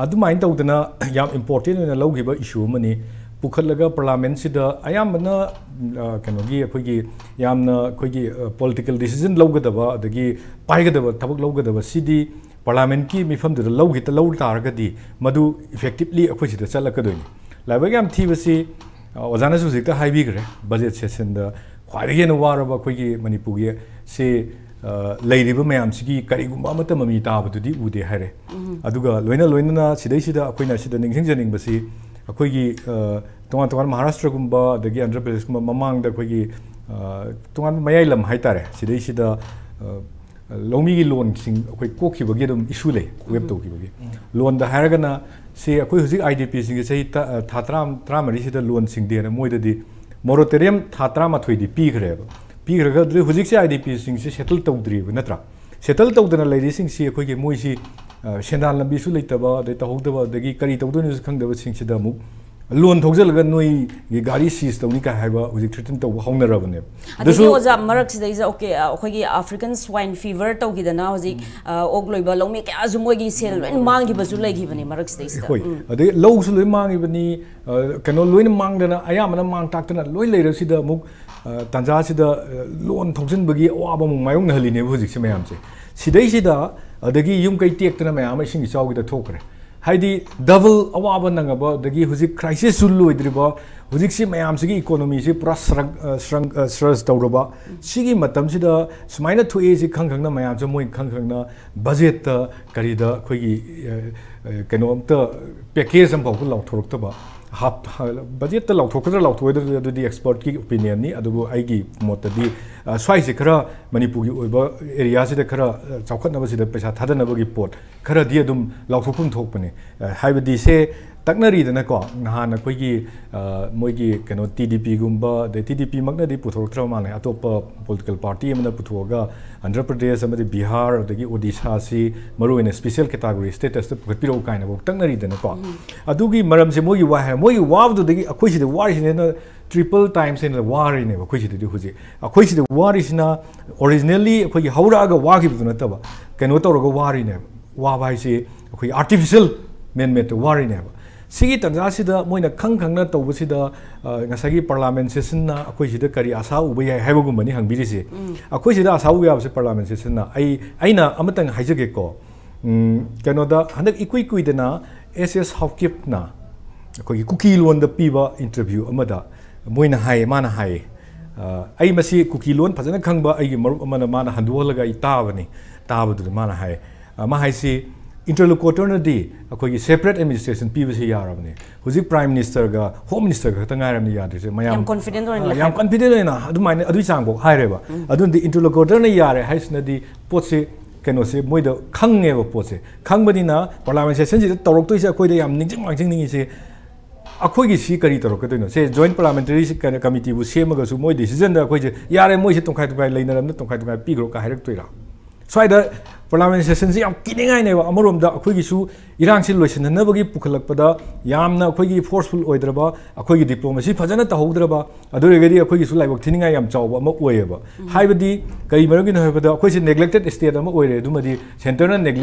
ꯑꯗꯨꯃꯥꯏꯅ ꯇꯧꯗꯅ ꯌꯥꯝ ꯏꯝꯄꯣꯔꯇꯦꯟ ꯑꯣꯏꯅ ꯂꯧꯈꯤꯕ ꯏꯁꯨ ꯑꯃꯅꯤ꯫ ꯄꯨꯈꯠꯂꯒ ꯄꯥꯔꯂꯤꯌꯥꯃꯦꯟꯁꯤꯗ ꯑꯌꯥꯝꯕꯅ ꯀꯩꯅꯣꯒꯤ ꯑꯩꯈꯣꯏꯒꯤ ꯌꯥꯝꯅ ꯑꯩꯈꯣꯏꯒꯤ ꯄꯣꯂꯤꯇꯤꯀꯦꯜ ꯗꯤꯁꯤꯖꯟ ꯂꯧꯒꯗꯕ ꯑꯗꯒꯤ ꯄꯥꯏꯒꯗꯕ ꯊꯕꯛ ꯂꯧꯒꯗꯕ ꯁꯤꯗꯤ ꯄꯥꯔꯂꯥꯃꯦꯟꯀꯤ ꯃꯤꯐꯝꯗꯨꯗ ꯂꯧꯈꯤꯇ ꯂꯧ ꯇꯥꯔꯒꯗꯤ ꯃꯗꯨ effectively ꯑꯩꯈꯣꯏ ꯁꯤꯗ ꯆꯠꯂꯛꯀꯗꯣꯏꯅꯤ꯫ ꯂꯥꯏꯕꯛ ꯌꯥꯝ ꯊꯤꯕꯁꯤ, ꯑ, ꯑꯣꯖꯥꯅꯁꯨ ꯍꯧꯖꯤꯛꯇ ꯍꯥꯏꯕꯤꯈ꯭ꯔꯦ, ꯕꯖꯦꯠ ꯁꯦꯁꯟꯗ ꯈ꯭ꯋꯥꯏꯗꯒꯤ ꯍꯦꯟꯅ ꯋꯥꯔꯕ ꯑꯩꯈꯣꯏꯒꯤ ꯃꯅꯤꯄꯨꯔꯒꯤ ꯁꯤ, ꯑ, ꯂꯩꯔꯤꯕ ꯃꯌꯥꯝꯁꯤꯒꯤ ꯀꯔꯤꯒꯨꯝꯕ ꯑꯃꯠꯇ ꯃꯃꯤ ꯇꯥꯕꯗꯨꯗꯤ ꯎꯗꯦ ꯍꯥꯏꯔꯦ꯫ ꯑꯗꯨꯒ ꯂꯣꯏꯅ ꯂꯣꯏꯅꯅ ꯁꯤꯗꯩꯁꯤꯗ ꯑꯩꯈꯣꯏꯅ ꯁꯤꯗ ꯅꯤꯡꯁꯤꯡꯖꯅꯤꯡꯕꯁꯤ, ꯑꯩꯈꯣꯏꯒꯤ, ꯑ, ꯇꯣꯉꯥꯟ ꯇꯣꯉꯥꯟꯕ ꯃꯍꯥꯔꯥꯁꯇ꯭ꯔꯒꯨꯝꯕ ꯑꯗꯒꯤ ꯑꯟꯙ꯭ꯔ ꯄ꯭ꯔꯗꯦꯁꯀꯨꯝꯕ ꯃꯃꯥꯡꯗ ꯑꯩꯈꯣꯏꯒꯤ, ꯑ, ꯇꯣꯉꯥꯟꯕ ꯃꯌꯥꯏ ꯂꯝ ꯍꯥꯏꯇꯥꯔꯦ, ꯁꯤꯗꯩꯁꯤꯗ, ꯑ, ꯂꯧꯃꯤꯒꯤ ꯂꯣꯟꯁꯤꯡ ꯑꯩꯈꯣꯏ ꯀꯣꯛꯈꯤꯕꯒꯤ ꯑꯗꯨꯝ issue ꯂꯩ, waive ꯇꯧꯈꯤꯕꯒꯤ꯫ ꯂꯣꯟꯗ ꯍꯥꯏꯔꯒꯅ ꯁꯤ ꯑꯩꯈꯣꯏ ꯍꯧꯖꯤꯛ IDP ꯁꯤꯡꯁꯦ ꯆꯍꯤ ꯇ-, ꯊꯥ ꯇꯔꯥ, ꯇꯔꯥꯃꯔꯤꯁꯤꯗ ꯂꯣꯟ ꯁꯤꯡꯗꯦꯅ ꯃꯣꯏꯗꯗꯤ moratorium ꯊꯥ ꯇꯔꯥꯃꯥꯊꯣꯏꯗꯤ ꯄꯤꯈ꯭ꯔꯦꯕ꯫ ꯄꯤꯈ꯭ꯔꯒ ꯑꯗꯨ ꯍꯧꯖꯤꯛꯁꯦ IDP ꯁꯤꯡꯁꯦ settle ꯇꯧꯗ꯭ꯔꯤꯕ ꯅꯠꯇ꯭ꯔꯥ? Settle ꯇꯧꯗꯅ ꯂꯩꯔꯤꯁꯤꯡꯁꯤ ꯑꯩꯈꯣꯏꯒꯤ ꯃꯣꯏꯁꯤ, ꯑ, ꯁꯦꯟꯗꯥꯟ ꯂꯝꯕꯤꯁꯨ ꯂꯩꯇꯕ, ꯑꯗꯩ ꯇꯧꯍꯧꯗꯕ, ꯑꯗꯒꯤ ꯀꯔꯤ ꯇꯧꯗꯣꯏꯅꯣꯁꯨ ꯈꯪꯗꯕꯁꯤꯡꯁꯤꯗ ꯑꯃꯨꯛ ꯂꯣꯟ ꯊꯧꯖꯤꯜꯂꯒ ꯅꯣꯏꯒꯤ ꯒꯥꯔꯤ seize ꯇꯧꯅꯤ ꯀꯥꯏ ꯍꯥꯏꯕ ꯍꯧꯖꯤꯛ threaten ꯇꯧꯕ ꯍꯧꯅꯔꯕꯅꯦꯕ꯫ ꯑꯗꯒꯤ ꯑꯗꯨꯁꯨ ꯑꯣꯖꯥ, ꯃꯔꯛꯁꯤꯗꯩꯁꯤꯗ, okay, ꯑ, ꯑꯩꯈꯣꯏꯒꯤ African Swine Fever ꯇꯧꯈꯤꯗꯅ ꯍꯧꯖꯤꯛ, ꯑ, ꯑꯣꯛ ꯂꯣꯏꯕ ꯂꯧꯃꯤ ꯀꯌꯥꯁꯨ ꯃꯣꯏꯒꯤ ꯁꯦꯜ ꯂꯣꯏ ꯃꯥꯡꯈꯤꯕꯁꯨ ꯂꯩꯈꯤꯕꯅꯦ ꯃꯔꯛꯁꯤꯗꯩꯁꯤꯗ꯫ ꯍꯣꯏ꯫ ꯎꯝ꯫ ꯑꯗꯩ ꯂꯧꯁꯨ ꯂꯣꯏ ꯃꯥꯡꯈꯤꯕꯅꯤ, ꯑ, ꯀꯩꯅꯣ ꯂꯣꯏꯅ ꯃꯥꯡꯗꯅ, ꯑꯌꯥꯝꯕꯅ ꯃꯥꯡ ꯇꯥꯛꯇꯅ ꯂꯣꯏ ꯂꯩꯔꯁꯤꯗ ꯑꯃꯨꯛ, ꯑ, ꯇꯥꯟꯖꯥꯁꯤꯗ, ꯑ, ꯂꯣꯟ ꯊꯧꯖꯤꯟꯕꯒꯤ ꯑꯋꯥꯕ ꯑꯃꯨꯛ ꯃꯥꯌꯣꯛꯅꯍꯜꯂꯤꯅꯦꯕ ꯍꯧꯖꯤꯛꯁꯦ ꯃꯌꯥꯝꯁꯦ꯫ ꯁꯤꯗꯩꯁꯤꯗ ꯑꯗꯒꯤ ꯌꯨꯝ ꯀꯩ ꯇꯦꯛꯇꯅ ꯃꯌꯥꯝ ꯑꯃ ꯏꯁꯤꯡ ꯏꯆꯥꯎꯒꯤꯗ ꯊꯣꯛꯈ꯭ꯔꯦ꯫ ꯍꯥꯏꯗꯤ double ꯑꯋꯥꯕ ꯅꯪꯉꯕ, ꯑꯗꯒꯤ ꯍꯧꯖꯤꯛ crisis ꯁꯨ ꯂꯣꯏꯗ꯭ꯔꯤꯕ, ꯍꯧꯖꯤꯛꯁꯤ ꯃꯌꯥꯝꯁꯤꯒꯤ economy ꯁꯤ ꯄꯨꯔꯥ ꯁ꯭ꯔꯛ-, ꯑ, ꯁ꯭ꯔꯪ-, ꯑ, ꯁ꯭ꯔꯁ ꯇꯧꯔꯕ, ꯁꯤꯒꯤ ꯃꯇꯝꯁꯤꯗ ꯁꯨꯃꯥꯏꯅ ꯊꯣꯛꯑꯦ ꯁꯤ ꯈꯪ ꯈꯪꯅ ꯃꯌꯥꯝꯁꯦ ꯃꯣꯏ ꯈꯪ ꯈꯪꯅ ꯕꯖꯦꯠꯇ ꯀꯔꯤꯗ ꯑꯩꯈꯣꯏꯒꯤ, ꯑ, ꯑ, ꯀꯩꯅꯣꯝꯇ package ꯑꯃꯐꯥꯎꯕ ꯂꯥꯎꯊꯣꯔꯛꯇꯕ, ꯍꯥꯞ-, ꯍ-, ꯕꯖꯦꯠꯇ ꯂꯥꯎꯊꯣꯛꯀꯗ꯭ꯔꯥ ꯂꯥꯎꯊꯣꯛꯑꯣꯏꯗ꯭ꯔꯥ ꯑꯗꯨꯗꯤ expert ꯀꯤ opinion ꯅꯤ, ꯑꯗꯨꯕꯨ ꯑꯩꯒꯤ ꯃꯣꯠꯇꯗꯤ, ꯑ, ꯁ꯭ꯋꯥꯏꯁꯦ ꯈꯔ ꯃꯅꯤꯄꯨꯔꯒꯤ ꯑꯣꯏꯕ area ꯁꯤꯗ ꯈꯔ, ꯑ, ꯆꯥꯎꯈꯠꯅꯕꯁꯤꯗ ꯄꯩꯁꯥ ꯊꯥꯗꯅꯕꯒꯤ ꯄꯣꯠ ꯈꯔꯗꯤ ꯑꯗꯨꯝ ꯂꯥꯎꯊꯣꯛꯐꯝ ꯊꯣꯛꯄꯅꯦ꯫ ꯑ, ꯍꯥꯏꯕꯗꯤ ꯁꯦ ꯇꯛꯅꯔꯤꯗꯅꯀꯣ, ꯅꯍꯥꯟ ꯑꯩꯈꯣꯏꯒꯤ, ꯑ, ꯃꯣꯏꯒꯤ ꯀꯩꯅꯣ TDP ꯒꯨꯝꯕ, ꯑꯗꯩ TDP ꯃꯛꯅꯗꯤ ꯄꯨꯊꯣꯔꯛꯇ꯭ꯔꯕ ꯃꯥꯜꯂꯦ, ꯑꯇꯣꯞꯄ political party ꯑꯃꯅ ꯄꯨꯊꯣꯛꯑꯒ ꯑꯟꯙ꯭ꯔ ꯄ꯭ꯔꯗꯦꯁ ꯑꯃꯗꯤ ꯕꯤꯍꯥꯔ ꯑꯗꯒꯤ ꯑꯣꯗꯤꯁꯥꯁꯤ ꯃꯔꯨꯑꯣꯏꯅ special category status ꯇ ꯄꯨꯈꯠꯄꯤꯔꯛꯎ ꯀꯥꯏꯅꯐꯥꯎ ꯇꯛꯅꯔꯤꯗꯅꯀꯣ꯫ ꯑꯗꯨꯒꯤ ꯃꯔꯝꯁꯦ ꯃꯣꯏꯒꯤ ꯋꯥ-, ꯃꯣꯏꯒꯤ ꯋꯥꯕꯗꯨꯗꯒꯤ ꯑꯩꯈꯣꯏ ꯁꯤꯗ ꯋꯥꯔꯤꯁꯤꯅ ꯍꯦꯟꯅ triple times ꯍꯦꯟꯅ ꯋꯥꯔꯤꯅꯦꯕ ꯑꯩꯈꯣꯏ ꯁꯤꯗꯗꯤ ꯍꯧꯖꯤꯛ꯫ ꯑꯩꯈꯣꯏ ꯁꯤꯗ ꯋꯥꯔꯤꯁꯤꯅ originally ꯑꯩꯈꯣꯏꯒꯤ ꯍꯧꯔꯛꯑꯒ ꯋꯥꯈꯤꯕꯗꯨ ꯅꯠꯇꯕ, ꯀꯩꯅꯣ ꯇꯧꯔꯒ ꯋꯥꯔꯤꯅꯦꯕ꯫ ꯋꯥꯕ ꯍꯥꯏꯁꯤ ꯑꯩꯈꯣꯏꯒꯤ artificial man-made ꯇ ꯋꯥꯔꯤꯅꯦꯕ꯫ ꯁꯤꯒꯤ ꯇꯥꯟꯖꯥꯁꯤꯗ ꯃꯣꯏꯅ ꯈꯪ ꯈꯪꯅ ꯇꯧꯕꯁꯤꯗ, ꯑ, ꯉꯁꯥꯏꯒꯤ parliament session ꯅ ꯑꯩꯈꯣꯏ ꯁꯤꯗ ꯀꯔꯤ ꯑꯁꯥ ꯎꯕ ꯌꯥꯏ ꯍꯥꯏꯕꯒꯨꯝꯕꯅꯤ ꯍꯪꯕꯤꯔꯤꯁꯦ꯫ ꯑꯩꯈꯣꯏ ꯁꯤꯗ ꯑꯁꯥ ꯎꯕ ꯌꯥꯕꯁꯦ parliament session ꯅ꯫ ꯑꯩ, ꯑꯩꯅ ꯑꯃꯇꯪ ꯍꯥꯏꯖꯒꯦꯀꯣ꯫ ꯎꯝ, ꯀꯩꯅꯣꯗ ꯍꯟꯗꯛ ꯏꯀꯨꯏ ꯀꯨꯏꯗꯅ ꯑꯦꯁ ꯑꯦꯁ ꯍꯥꯎꯀꯤꯞꯅ ꯑꯩꯈꯣꯏꯒꯤ ꯀꯨꯀꯤ ꯂꯣꯟꯗ ꯄꯤꯕ ꯏꯟꯇꯔꯚ꯭ꯌꯨ ꯑꯃꯗ ꯃꯣꯏꯅ ꯍꯥꯏ, ꯃꯥꯅ ꯍꯥꯏ, "ꯑ, ꯑꯩ ꯃꯁꯤ ꯀꯨꯀꯤ ꯂꯣꯟ ꯐꯖꯅ ꯈꯪꯕ ꯑꯩꯒꯤ ꯃꯔꯨꯞ ꯑꯃꯅ ꯃꯥꯅ ꯍꯟꯗꯣꯛꯍꯜꯂꯒ ꯑꯩ ꯇꯥꯕꯅꯤ, ꯇꯥꯕꯗꯨꯗ ꯃꯥꯅ ꯍꯥꯏ, ꯑ, ꯃꯥ ꯍꯥꯏꯁꯤ ꯏꯟꯇꯔꯂꯣꯀꯨꯇꯔꯅꯗꯤ ꯑꯩꯈꯣꯏꯒꯤ ꯁꯦꯄꯔꯦꯠ ꯑꯦꯗꯃꯤꯅꯤꯁꯇ꯭ꯔꯦꯁꯟ ꯄꯤꯕꯁꯤ ꯌꯥꯔꯕꯅꯤ꯫ ꯍꯧꯖꯤꯛ ꯄ꯭ꯔꯥꯏꯝ ꯃꯤꯅꯤꯁꯇꯔꯒ ꯍꯣꯝ ꯃꯤꯅꯤꯁꯇꯔꯒ ꯈꯛꯇ ꯉꯥꯏꯔꯕꯅꯤ ꯌꯥꯗ꯭ꯔꯤꯁꯦ꯫ ꯃꯌꯥꯝ, ꯌꯥꯝ ꯀꯣꯟꯐꯤꯗꯦꯟ ꯑꯣꯏꯅ ꯑ, ꯂꯩ ꯌꯥꯝ ꯍꯥꯏꯕ꯫ ꯀꯟꯐꯤꯗꯦꯟ ꯑꯣꯏꯅ ꯑꯗꯨꯃꯥꯏꯅ ꯑꯗꯨꯒꯤ ꯆꯥꯡꯐꯥꯎ ꯍꯥꯏꯔꯦꯕ꯫ ꯑꯗꯨꯅꯗꯤ ꯏꯟꯇꯔꯂꯣꯀꯨꯇꯔꯅ ꯌꯥꯔꯦ ꯍꯥꯏꯁꯤꯅꯗꯤ ꯄꯣꯠꯁꯤ ꯀꯩꯅꯣꯁꯦ ꯃꯣꯏꯗ ꯈꯪꯉꯦꯕ꯫ ꯄꯣꯠꯁꯦ ꯈꯪꯕꯅꯤꯅ ꯄꯥꯔꯂꯥꯃꯦꯟ ꯁꯦꯁꯟꯁꯤꯗ ꯇꯧꯔꯛꯇꯣꯏꯁꯦ ꯑꯩꯈꯣꯏꯗ ꯌꯥꯝ ꯅꯤꯡꯁꯤꯡ ꯃꯥꯡꯖꯤꯡꯅꯤꯡꯉꯤꯁꯦ, ꯑꯩꯈꯣꯏꯒꯤ ꯁꯤ ꯀꯔꯤ ꯇꯧꯔꯛꯀꯗꯣꯏꯅꯣ? ꯁꯦ ꯖꯣꯏꯟ ꯄꯥꯔꯂꯥꯃꯦꯟꯇꯔꯤ ꯀꯃꯤꯇꯤꯕꯨ ꯁꯦꯝꯃꯒꯁꯨ ꯃꯣꯏ ꯗꯤꯁꯤꯖꯟꯗ ꯑꯩꯈꯣꯏꯁꯦ ꯌꯥꯔꯦ, ꯃꯣꯏꯁꯦ ꯇꯣꯡꯈꯥꯏ ꯇꯣꯡꯈꯥꯏ ꯂꯩꯅꯔꯝꯅ ꯇꯣꯡꯈꯥꯏ ꯇꯣꯡꯈꯥꯏ ꯄꯤꯈ꯭ꯔꯣ ꯀ ꯍꯥꯏꯔꯛꯇꯣꯏꯔꯥ? ꯁ꯭ꯋꯥꯏꯗ ꯄꯥꯔꯂꯥꯃꯦꯟ ꯁꯦꯁꯟꯁꯤ ꯌꯥꯝ ꯀꯤꯅꯤꯡꯉꯥꯏꯅꯦꯕ꯫ ꯑꯃꯔꯣꯝꯗ ꯑꯩꯈꯣꯏꯒꯤꯁꯨ ꯏꯔꯥꯡꯁꯤ ꯂꯣꯏꯁꯤꯟꯅꯅꯕꯒꯤ ꯄꯨꯈꯠꯂꯛꯄꯗ ꯌꯥꯝꯅ ꯑꯩꯈꯣꯏꯒꯤ ꯐꯣꯔꯁꯐꯨꯜ ꯑꯣꯏꯗ꯭ꯔꯕ, ꯑꯩꯈꯣꯏꯒꯤ ꯗꯤꯄ꯭ꯂꯣꯃꯥꯁꯤ ꯐꯖꯅ ꯇꯧꯍꯧꯗ꯭ꯔꯕ, ꯑꯗꯨ ꯑꯣꯏꯔꯒꯗꯤ ꯑꯩꯈꯣꯏꯒꯤꯁꯨ ꯂꯥꯏꯕꯛ ꯊꯤꯅꯤꯡꯉꯥꯏ ꯌꯥꯝ ꯆꯥꯎꯕ ꯑꯃ ꯑꯣꯏꯌꯦꯕ꯫ ꯍꯥꯏꯕꯗꯤ ꯀꯔꯤ ꯃꯔꯝꯒꯤꯅꯣ ꯍꯥꯏꯕꯗ ꯑꯩꯈꯣꯏꯁꯦ ꯅꯦꯒ꯭ꯂꯦꯛꯇꯦꯠ ꯁ꯭ꯇꯦꯠ ꯑꯃ ꯑꯣꯏꯔꯦ꯫ ꯑꯗꯨꯃꯗꯤ ꯁꯦꯟꯇꯔꯅ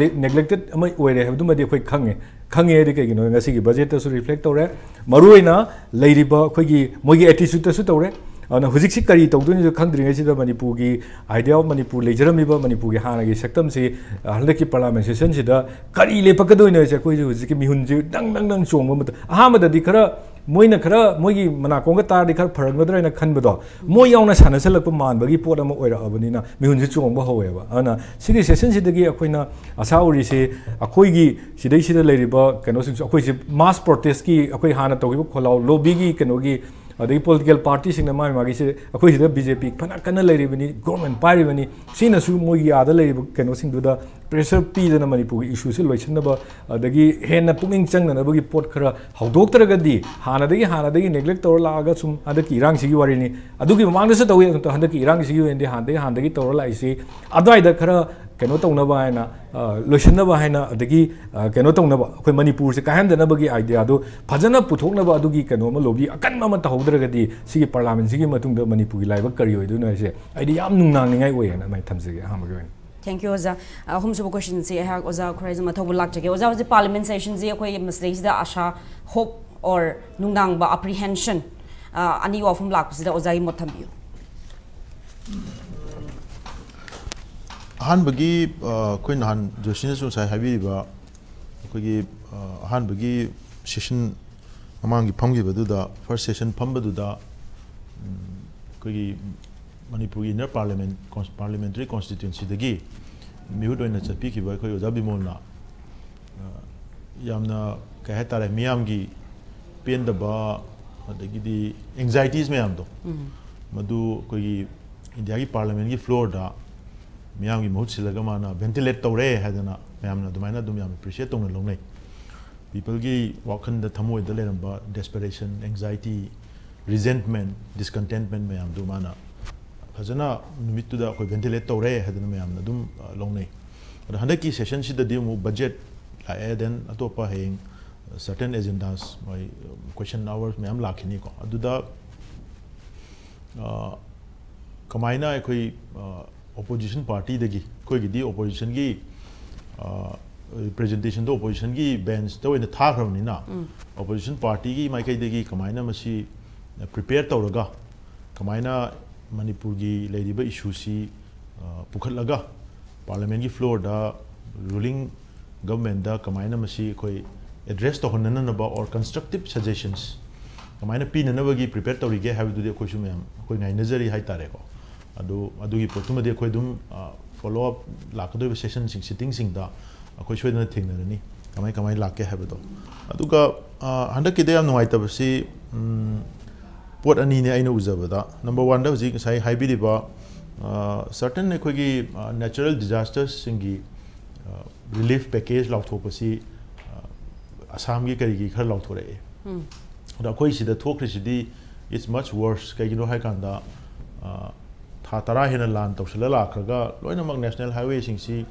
ꯅꯦꯒ꯭ꯂꯦꯛꯇꯦꯠ ꯑꯃ ꯑꯣꯏꯔꯦ ꯍꯥꯏꯕꯗꯨꯃꯗꯤ ꯑꯩꯈꯣꯏ ꯈꯪꯉꯦ꯫ ꯈꯪꯉꯦ ꯍꯥꯏꯗꯤ ꯀꯩꯒꯤꯅꯣ? ꯉꯁꯤꯒꯤ ꯕꯖꯦꯠꯇꯁꯨ ꯔꯤꯐ꯭ꯂꯦꯛ ꯇꯧꯔꯦ꯫ ꯃꯔꯨꯑꯣꯏꯅ ꯂꯩꯔꯤꯕ ꯑꯩꯈꯣꯏꯒꯤ ꯃꯣꯏꯒꯤ ꯑꯦꯇꯤꯆꯨꯠꯇꯁꯨ ꯇꯧꯔꯦ꯫ ꯑꯗꯨꯅ ꯍꯧꯖꯤꯛꯁꯤ ꯀꯔꯤ ꯇꯧꯗꯣꯏꯅꯣ ꯈꯪꯗ꯭ꯔꯤꯉꯩꯁꯤꯗ ꯃꯅꯤꯄꯨꯔꯒꯤ idea of ꯃꯅꯤꯄꯨꯔ ꯂꯩꯖꯔꯝꯃꯤꯕ ꯃꯅꯤꯄꯨꯔꯒꯤ ꯍꯥꯟꯅꯒꯤ ꯁꯛꯇꯝꯁꯤ, ꯑ, ꯍꯟꯗꯛꯀꯤ ꯄꯥꯔꯂꯥꯃꯦꯟ ꯁꯦꯁꯟꯁꯤꯗ ꯀꯔꯤ ꯂꯦꯞꯄꯛꯀꯗꯣꯏꯅꯣ ꯍꯥꯏꯁꯦ ꯑꯩꯈꯣꯏꯁꯨ ꯍꯧꯖꯤꯛꯀꯤ ꯃꯤꯍꯨꯟꯁꯤ ꯗꯪ ꯗꯪ ꯗꯪ ꯆꯣꯡꯕ ꯃꯇꯝ꯫ ꯑꯍꯥꯟꯕꯗꯗꯤ ꯈꯔ ꯃꯣꯏꯅ ꯈꯔ ꯃꯣꯏꯒꯤ ꯃꯅꯥꯀꯣꯡꯒ ꯇꯥꯔꯗꯤ ꯈꯔ ꯐꯔꯝꯒꯗ꯭ꯔꯥ ꯍꯥꯏꯅ ꯈꯟꯕꯗꯣ, ꯃꯣꯏ ꯌꯥꯎꯅ ꯁꯥꯟꯅꯁꯜꯂꯛꯄ ꯃꯥꯟꯕꯒꯤ ꯄꯣꯠ ꯑꯃ ꯑꯣꯏꯔꯛꯑꯕꯅꯤꯅ ꯃꯤꯍꯨꯟꯁꯤ ꯆꯣꯡꯕ ꯍꯧꯋꯦꯕ꯫ ꯑꯗꯨꯅ ꯁꯤꯒꯤ ꯁꯦꯁꯟꯁꯤꯗꯒꯤ ꯑꯩꯈꯣꯏꯅ ꯑꯁꯥ ꯎꯔꯤꯁꯤ ꯑꯩꯈꯣꯏꯒꯤ ꯁꯤꯗꯩꯁꯤꯗ ꯂꯩꯔꯤꯕ ꯀꯩꯅꯣꯁꯤꯡꯁꯨ ꯑꯩꯈꯣꯏꯁꯦ ꯃꯥꯁ ꯄ꯭ꯔꯣꯇꯦꯁꯀꯤ ꯑꯩꯈꯣꯏ ꯍꯥꯟꯅ ꯇꯧꯈꯤꯕ ꯈꯣꯜꯂꯥꯎ ꯂꯣꯕꯤꯒꯤ ꯀꯩꯅꯣꯒꯤ, ꯑꯗꯒꯤ ꯄꯣꯂꯤꯇꯤꯀꯦꯜ ꯄꯥꯔꯇꯤꯁꯤꯡꯅ ꯃꯥꯒꯤ ꯃꯥꯒꯤꯁꯦ ꯑꯩꯈꯣꯏ ꯁꯤꯗ ꯕꯤ ꯖꯦ ꯄꯤ ꯐꯅ ꯀꯟꯅ ꯂꯩꯔꯤꯕꯅꯤ, ꯒꯣꯔꯃꯦꯟ ꯄꯥꯏꯔꯤꯕꯅꯤ, ꯁꯤꯅꯁꯨ ꯃꯣꯏꯒꯤ ꯑꯥꯗ ꯂꯩꯔꯤꯕ ꯀꯩꯅꯣꯁꯤꯡꯗꯨꯗ ꯄ꯭ꯔꯦꯁꯔ ꯄꯤꯗꯅ ꯃꯅꯤꯄꯨꯔꯒꯤ ꯏꯁꯨꯁꯤ ꯂꯣꯏꯁꯤꯟꯅꯕ ꯑꯗꯒꯤ ꯍꯦꯟꯅ ꯄꯨꯛꯅꯤꯡ ꯆꯪꯅꯅꯕꯒꯤ ꯄꯣꯠ ꯈꯔ ꯍꯧꯗꯣꯛꯇ꯭ꯔꯒꯗꯤ, ꯍꯥꯟꯅꯗꯒꯤ ꯍꯥꯟꯅꯗꯒꯤ ꯅꯦꯒ꯭ꯂꯦꯛ ꯇꯧꯔ ꯂꯥꯛꯑꯒ ꯁꯨꯝ ꯍꯟꯗꯛꯀꯤ ꯏꯔꯥꯡꯁꯤꯒꯤ ꯋꯥꯔꯤꯅꯤ, ꯑꯗꯨꯒꯤ ꯃꯃꯥꯡꯗꯁꯨ ꯇꯧꯏ, ꯑꯗꯣ ꯍꯟꯗꯛꯀꯤ ꯏꯔꯥꯡꯁꯤꯒꯤ ꯑꯣꯏꯅꯗꯤ ꯍꯥꯟꯅꯗꯒꯤ ꯍꯥꯟꯅꯗꯒꯤ ꯇꯧꯔ ꯂꯥꯛꯏꯁꯤ ꯑꯗꯨꯋꯥꯏꯗ ꯈꯔ ꯀꯩꯅꯣ ꯇꯧꯅꯕ ꯍꯥꯏꯅ, ꯑ, ꯂꯣꯏꯁꯤꯟꯅꯕ ꯍꯥꯏꯅ, ꯑꯗꯒꯤ, ꯑ, ꯀꯩꯅꯣ ꯇꯧꯅꯕ, ꯑꯩꯈꯣꯏ ꯃꯅꯤꯄꯨꯔꯁꯦ ꯀꯥꯏꯍꯟꯗꯅꯕꯒꯤ ꯑꯥꯏꯗꯤꯌꯥꯗꯨ ꯐꯖꯅ ꯄꯨꯊꯣꯛꯅꯕ ꯑꯗꯨꯒꯤ ꯀꯩꯅꯣ ꯑꯃ ꯂꯣꯕꯤ ꯑꯀꯟꯕ ꯑꯃ ꯇꯧꯍꯧꯗ꯭ꯔꯒꯗꯤ ꯁꯤꯒꯤ ꯄꯥꯔꯂꯥꯃꯦꯟꯁꯤꯒꯤ ꯃꯇꯨꯡꯗ ꯃꯅꯤꯄꯨꯔꯒꯤ ꯂꯥꯏꯕꯛ ꯀꯔꯤ ꯑꯣꯏꯗꯣꯏꯅꯣ ꯍꯥꯏꯁꯦ ꯑꯩꯗꯤ ꯌꯥꯝ ꯅꯨꯡꯅꯥꯡꯅꯤꯡꯉꯥꯏ ꯑꯣꯏꯌꯦꯅ ꯑꯗꯨꯃꯥꯏꯅ ꯊꯝꯖꯒꯦ ꯑꯍꯥꯟꯕꯒꯤ ꯑꯣꯏꯅ꯫ Thank you, ꯑꯣꯖꯥ꯫ ꯑꯍꯨꯝꯁꯨꯕ ꯀꯣꯏꯁꯟꯁꯤ ꯑꯩꯍꯥꯛ ꯑꯣꯖꯥ ꯈꯨꯔꯥꯏꯖꯝ ꯑꯊꯧꯕ ꯂꯥꯛꯆꯒꯦ꯫ ꯑꯣꯖꯥ, ꯍꯧꯖꯤꯛ ꯄꯥꯔꯂꯤꯌꯥꯃꯦꯟ ꯁꯦꯁꯟꯁꯤ ꯑꯩꯈꯣꯏ ꯃꯁꯤꯗꯩꯁꯤꯗ ꯑꯥꯁꯥ, ꯍꯣꯞ ꯑꯣꯔ ꯅꯨꯡꯅꯥꯡꯕ, ꯑꯦꯄ꯭ꯔꯤꯍꯦꯟꯁꯟ, ꯑꯅꯤ ꯋꯥꯐꯝ ꯂꯥꯛꯄꯁꯤꯗ ꯑꯣꯖꯥꯒꯤ ꯃꯣꯠ ꯊꯝꯕꯤꯌꯨ꯫ ꯑꯍꯥꯟꯕꯒꯤ ꯑ, ꯑꯩꯈꯣꯏ ꯅꯍꯥꯟ ꯖꯣꯁꯤꯅꯁꯨ ꯉꯁꯥꯏ ꯍꯥꯏꯕꯤꯔꯤꯕ ꯑꯩꯈꯣꯏꯒꯤ ꯑ, ꯑꯍꯥꯟꯕꯒꯤ ꯁꯦꯁꯟ ꯃꯃꯥꯡꯒꯤ ꯐꯝꯈꯤꯕꯗꯨꯗ, ꯐꯥꯔꯁ ꯁꯦꯁꯟ ꯐꯝꯕꯗꯨꯗ ꯎꯝ, ꯑꯩꯈꯣꯏꯒꯤ ꯃꯅꯤꯄꯨꯔꯒꯤ ꯏꯟꯅꯔ ꯄꯥꯔꯂꯤꯌꯥꯃꯦꯟ ꯄꯥꯔꯂꯤꯌꯥꯃꯦꯟꯇꯔꯤ ꯀꯣꯟꯁꯇꯤꯇ꯭ꯋꯦꯟꯁꯤꯗꯒꯤ ꯃꯤꯍꯨꯠ ꯑꯣꯏꯅ ꯆꯠꯄꯤꯈꯤꯕ ꯑꯩꯈꯣꯏ ꯑꯣꯖꯥ ꯕꯤꯃꯣꯜꯅ ꯑ, ꯌꯥꯝꯅ ꯀꯩ ꯍꯥꯏꯇꯥꯔꯦ, ꯃꯤꯌꯥꯝꯒꯤ ꯄꯦꯟꯗꯕ ꯑꯗꯒꯤꯗꯤ ꯑꯦꯡꯖꯥꯏꯇꯤꯁ ꯃꯌꯥꯝꯗꯣ, ꯃꯗꯨ ꯑꯩꯈꯣꯏꯒꯤ ꯏꯟꯗꯤꯌꯥꯒꯤ ꯄꯥꯔꯂꯤꯌꯥꯃꯦꯟꯒꯤ ꯐ꯭ꯂꯣꯔꯗ ꯃꯤꯌꯥꯝꯒꯤ ꯃꯍꯨꯠ ꯁꯤꯜꯂꯒ ꯃꯥꯅ ꯚꯦꯟꯇꯤꯂꯦꯠ ꯇꯧꯔꯦ ꯍꯥꯏꯗꯅ ꯃꯌꯥꯝꯅ ꯑꯗꯨꯃꯥꯏꯅ ꯑꯗꯨꯝ ꯌꯥꯝ ꯑꯦꯄ꯭ꯔꯤꯁꯤꯌꯦꯠ ꯇꯧꯅ ꯂꯧꯅꯩ꯫ ꯄꯤꯄꯜꯒꯤ ꯋꯥꯈꯜꯗ, ꯊꯃꯣꯏꯗ ꯂꯩꯔꯝꯕ ꯗꯦꯁꯄꯔꯦꯁꯟ, ꯑꯦꯡꯖꯥꯏꯇꯤ, ꯔꯤꯖꯦꯟꯠꯃꯦꯟ, ꯗꯤꯁꯀꯟꯇꯦꯟꯠꯃꯦꯟ ꯃꯌꯥꯝꯗꯨ ꯃꯥꯅ ꯐꯖꯅ ꯅꯨꯃꯤꯠꯇꯨꯗ ꯑꯩꯈꯣꯏ ꯚꯦꯟꯇꯤꯂꯦꯠ ꯇꯧꯔꯦ ꯍꯥꯏꯗꯅ ꯃꯌꯥꯝꯅ ꯑꯗꯨꯝ ꯑ, ꯂꯧꯅꯩ꯫ ꯑꯗꯣ ꯍꯟꯗꯛꯀꯤ ꯁꯦꯁꯟꯁꯤꯗꯗꯤ ꯑꯃꯨꯛ ꯕꯖꯦꯠ ꯂꯥꯛꯑꯦ, ꯗꯦꯟ ꯑꯇꯣꯞꯄ ꯍꯌꯦꯡ ꯁꯔꯇꯦꯟ ꯑꯦꯖꯦꯟꯗꯥꯁ, ꯃꯣꯏ ꯀ꯭ꯋꯦꯁꯟ ꯑꯋꯥꯔ ꯃꯌꯥꯝ ꯂꯥꯛꯈꯤꯅꯤꯀꯣ꯫ ꯑꯗꯨꯗ ꯑ, ꯀꯃꯥꯏꯅ ꯑꯩꯈꯣꯏ ꯑꯣꯄꯣꯖꯤꯁꯟ ꯄꯥꯔꯇꯤꯗꯒꯤ, ꯑꯩꯈꯣꯏꯒꯤꯗꯤ ꯑꯣꯄꯣꯖꯤꯁꯟꯒꯤ ꯔꯤꯄ꯭ꯔꯖꯦꯟꯇꯦꯁꯟꯗꯣ ꯑꯣꯄꯣꯖꯤꯁꯟꯒꯤ ꯕꯦꯟꯁꯇ ꯑꯣꯏꯅ ꯊꯥꯈ꯭ꯔꯕꯅꯤꯅ, ꯑꯣꯄꯣꯖꯤꯁꯟ ꯄꯥꯔꯇꯤꯒꯤ ꯃꯥꯏꯀꯩꯗꯒꯤ ꯀꯃꯥꯏꯅ ꯃꯁꯤ ꯄ꯭ꯔꯤꯄꯦꯌꯔ ꯇꯧꯔꯒ, ꯀꯃꯥꯏꯅ ꯃꯅꯤꯄꯨꯔꯒꯤ ꯂꯩꯔꯤꯕ ꯏꯁꯨꯁꯤ ꯄꯨꯈꯠꯂꯒ ꯄꯥꯔꯂꯤꯌꯥꯃꯦꯟꯒꯤ ꯐ꯭ꯂꯣꯔꯗ ꯔꯨꯂꯤꯡ ꯒꯚꯔꯟꯃꯦꯟꯗ ꯀꯃꯥꯏꯅ ꯃꯁꯤ ꯑꯩꯈꯣꯏ ꯑꯦꯗ꯭ꯔꯦꯁ ꯇꯧꯍꯟꯅꯅꯕ, ꯑꯣꯔ ꯀꯟꯁꯇ꯭ꯔꯛꯇꯤꯞ ꯁꯖꯦꯁꯟꯁ ꯀꯃꯥꯏꯅ ꯄꯤꯅꯅꯕꯒꯤ ꯄ꯭ꯔꯤꯄꯦꯌꯔ ꯇꯧꯔꯤꯒꯦ ꯍꯥꯏꯕꯗꯨꯗꯤ ꯑꯩꯈꯣꯏꯁꯨ ꯃꯌꯥꯝ ꯑꯩꯈꯣꯏ ꯉꯥꯏꯅꯖꯔꯤ ꯍꯥꯏꯇꯥꯔꯦꯀꯣ꯫ ꯑꯗꯨ, ꯑꯗꯨꯒꯤ ꯄꯣꯠꯇꯨꯃꯗꯤ ꯑꯩꯈꯣꯏ ꯑꯗꯨꯝ ꯐꯣꯂꯣ ꯑꯞ, ꯂꯥꯛꯀꯗꯧꯔꯤꯕ ꯁꯦꯁꯟꯁꯤꯡ, ꯁꯤꯇꯤꯡꯁꯤꯡꯗ ꯑꯩꯈꯣꯏ ꯁꯣꯏꯗꯅ ꯊꯦꯡꯅꯔꯅꯤ, ꯀꯃꯥꯏ ꯀꯃꯥꯏꯅ ꯂꯥꯛꯀꯦ ꯍꯥꯏꯕꯗꯣ꯫ ꯑꯗꯨꯒ ꯑ, ꯍꯟꯗꯛꯀꯤꯗ ꯌꯥꯝ ꯅꯨꯡꯉꯥꯏꯇꯕꯁꯤ, ꯎꯝ, ꯄꯣꯠ ꯑꯅꯤꯅꯦ ꯑꯩꯅ ꯎꯖꯕꯗ꯫ ꯅꯝꯕꯔ ꯋꯥꯟꯗ ꯍꯧꯖꯤꯛ ꯉꯁꯥꯏ ꯍꯥꯏꯕꯤꯔꯤꯕ ꯁꯔꯇꯟ ꯑꯩꯈꯣꯏꯒꯤ ꯅꯦꯆꯔꯦꯜ ꯗꯤꯖꯥꯁꯇꯔꯁꯤꯡꯒꯤ ꯔꯤꯂꯤꯐ ꯄꯦꯀꯦꯖ ꯂꯥꯎꯊꯣꯛꯄꯁꯤ ꯑ, ꯑꯁꯥꯝꯒꯤ ꯀꯔꯤꯒꯤ ꯈꯔ ꯂꯥꯎꯊꯣꯔꯛꯑꯦ꯫ ꯑꯗꯣ ꯑꯩꯈꯣꯏ ꯁꯤꯗ ꯊꯣꯛꯈ꯭ꯔꯤꯁꯤꯗꯤ it's much worse꯫ ꯀꯩꯒꯤꯅꯣ ꯍꯥꯏꯀꯥꯟꯗ ꯑ, ꯊꯥ ꯇꯔꯥ ꯍꯦꯟꯅ ꯂꯥꯟ ꯇꯧꯁꯤꯜꯂ ꯂꯥꯛꯈ꯭ꯔꯒ ꯂꯣꯏꯅꯃꯛ ꯅꯦꯁꯅꯦꯜ ꯍꯥꯏꯋꯦꯁꯤꯡꯁꯤ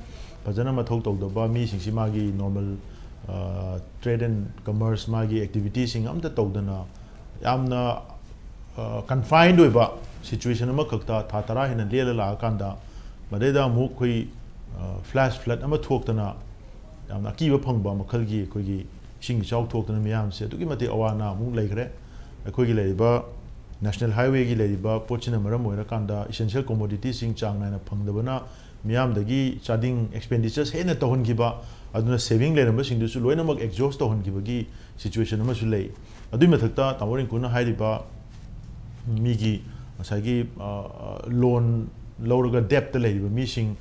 ꯐꯖꯅ ꯃꯊꯧ ꯇꯧꯗꯕ, ꯃꯤꯁꯤꯡꯁꯤ ꯃꯥꯒꯤ ꯅꯣꯔꯃꯦꯜ ꯇ꯭ꯔꯦꯗ ꯑꯦꯟ ꯀꯃꯔꯁ, ꯃꯥꯒꯤ ꯑꯦꯛꯇꯤꯚꯤꯇꯤꯁꯤꯡ ꯑꯝꯇ ꯇꯧꯗꯅ ꯌꯥꯝꯅ ꯀꯟꯐꯥꯏꯟ ꯑꯣꯏꯕ ꯁꯤꯆꯨꯋꯦꯁꯟ ꯑꯃꯈꯛꯇ ꯊꯥ ꯇꯔꯥ ꯍꯦꯟꯅ ꯂꯦꯜꯂ ꯂꯥꯛꯑꯀꯥꯟꯗ, ꯃꯗꯩꯗ ꯑꯃꯨꯛ ꯑꯩꯈꯣꯏ ꯐ꯭ꯂꯥꯁ ꯐ꯭ꯂꯠ ꯑꯃ ꯊꯣꯛꯇꯅ ꯌꯥꯝꯅ ꯑꯀꯤꯕ ꯐꯪꯕ ꯃꯈꯜꯒꯤ ꯑꯩꯈꯣꯏꯒꯤ ꯏꯁꯤꯡ ꯏꯆꯥꯎ ꯊꯣꯛꯇꯅ ꯃꯤꯌꯥꯝꯁꯦ ꯑꯗꯨꯛꯀꯤ ꯃꯇꯤꯛ ꯑꯋꯥ ꯑꯅꯥ ꯑꯃꯨꯛ ꯂꯩꯈ꯭ꯔꯦ꯫ ꯑꯩꯈꯣꯏꯒꯤ ꯂꯩꯔꯤꯕ ꯅꯦꯁꯅꯦꯜ ꯍꯥꯏꯋꯦꯒꯤ ꯂꯩꯔꯤꯕ ꯄꯣꯠꯁꯤꯅ ꯃꯔꯝ ꯑꯣꯏꯔꯀꯥꯟꯗ ꯏꯁꯦꯟꯁꯤꯌꯦꯜ ꯀꯣꯃꯣꯗꯤꯇꯤꯁꯤꯡ ꯆꯥꯡ ꯅꯥꯏꯅ ꯐꯪꯗꯕꯅ ꯃꯤꯌꯥꯝꯗꯒꯤ ꯆꯥꯗꯤꯡ, expenditures ꯍꯦꯟꯅ ꯇꯧꯍꯟꯈꯤꯕ, ꯑꯗꯨꯅ saving ꯂꯩꯔꯝꯕꯁꯤꯡꯗꯨꯁꯨ ꯂꯣꯏꯅꯃꯛ exhaust ꯇꯧꯍꯟꯈꯤꯕꯒꯤ situation ꯑꯃꯁꯨ ꯂꯩ꯫ ꯑꯗꯨꯒꯤ ꯃꯊꯛꯇ ꯇꯥꯃꯣ ꯔꯤꯡꯀꯨꯅ ꯍꯥꯏꯔꯤꯕ ꯃꯤꯒꯤ ꯉꯁꯥꯏꯒꯤ, ꯑ, ꯑ, loan ꯂꯧꯔꯒ debtꯇ ꯂꯩꯔꯤꯕ ꯃꯤꯁꯤꯡ,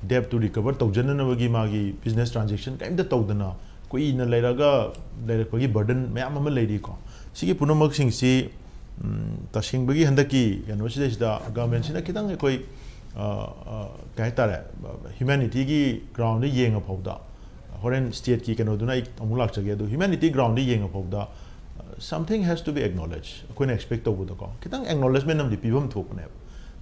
debtꯇꯨ recover ꯇꯧꯖꯅꯅꯕꯒꯤ ꯃꯥꯒꯤ business transaction ꯀꯔꯤꯝꯇ ꯇꯧꯗꯅ ꯀꯨꯏꯅ ꯂꯩꯔꯒ ꯂꯩꯔꯛꯄꯒꯤ burden ꯃꯌꯥꯝ ꯑꯃ ꯂꯩꯔꯤꯀꯣ꯫ ꯁꯤꯒꯤ ꯄꯨꯝꯅꯃꯛꯁꯤꯡꯁꯤ, ꯎꯝ, ꯇꯁꯦꯡꯕꯒꯤ ꯍꯟꯗꯛꯀꯤ ꯀꯩꯅꯣꯁꯤꯗꯩꯁꯤꯗ governmentꯁꯤꯅ ꯈꯤꯇꯪ ꯑꯩꯈꯣꯏ, ꯑ, ꯑ, ꯀꯩ ꯍꯥꯏꯇꯥꯔꯦ, humanityꯒꯤ groundꯗ ꯌꯦꯡꯉ ꯐꯥꯎꯗ, ꯍꯣꯔꯦꯟ stateꯀꯤ ꯀꯩꯅꯣꯗꯨꯅ ꯑꯩ ꯑꯃꯨꯛ ꯂꯥꯛꯆꯒꯦ, ꯑꯗꯣ humanity groundꯗ ꯌꯦꯡꯉ ꯐꯥꯎꯗ, ꯑ, something has to be acknowledged꯫ ꯑꯩꯈꯣꯏꯅ expect ꯇꯧꯕꯗꯀꯣ, ꯈꯤꯇꯪ acknowledgement ꯑꯃꯗꯤ ꯄꯤꯐꯝ ꯊꯣꯛꯄꯅꯦꯕ꯫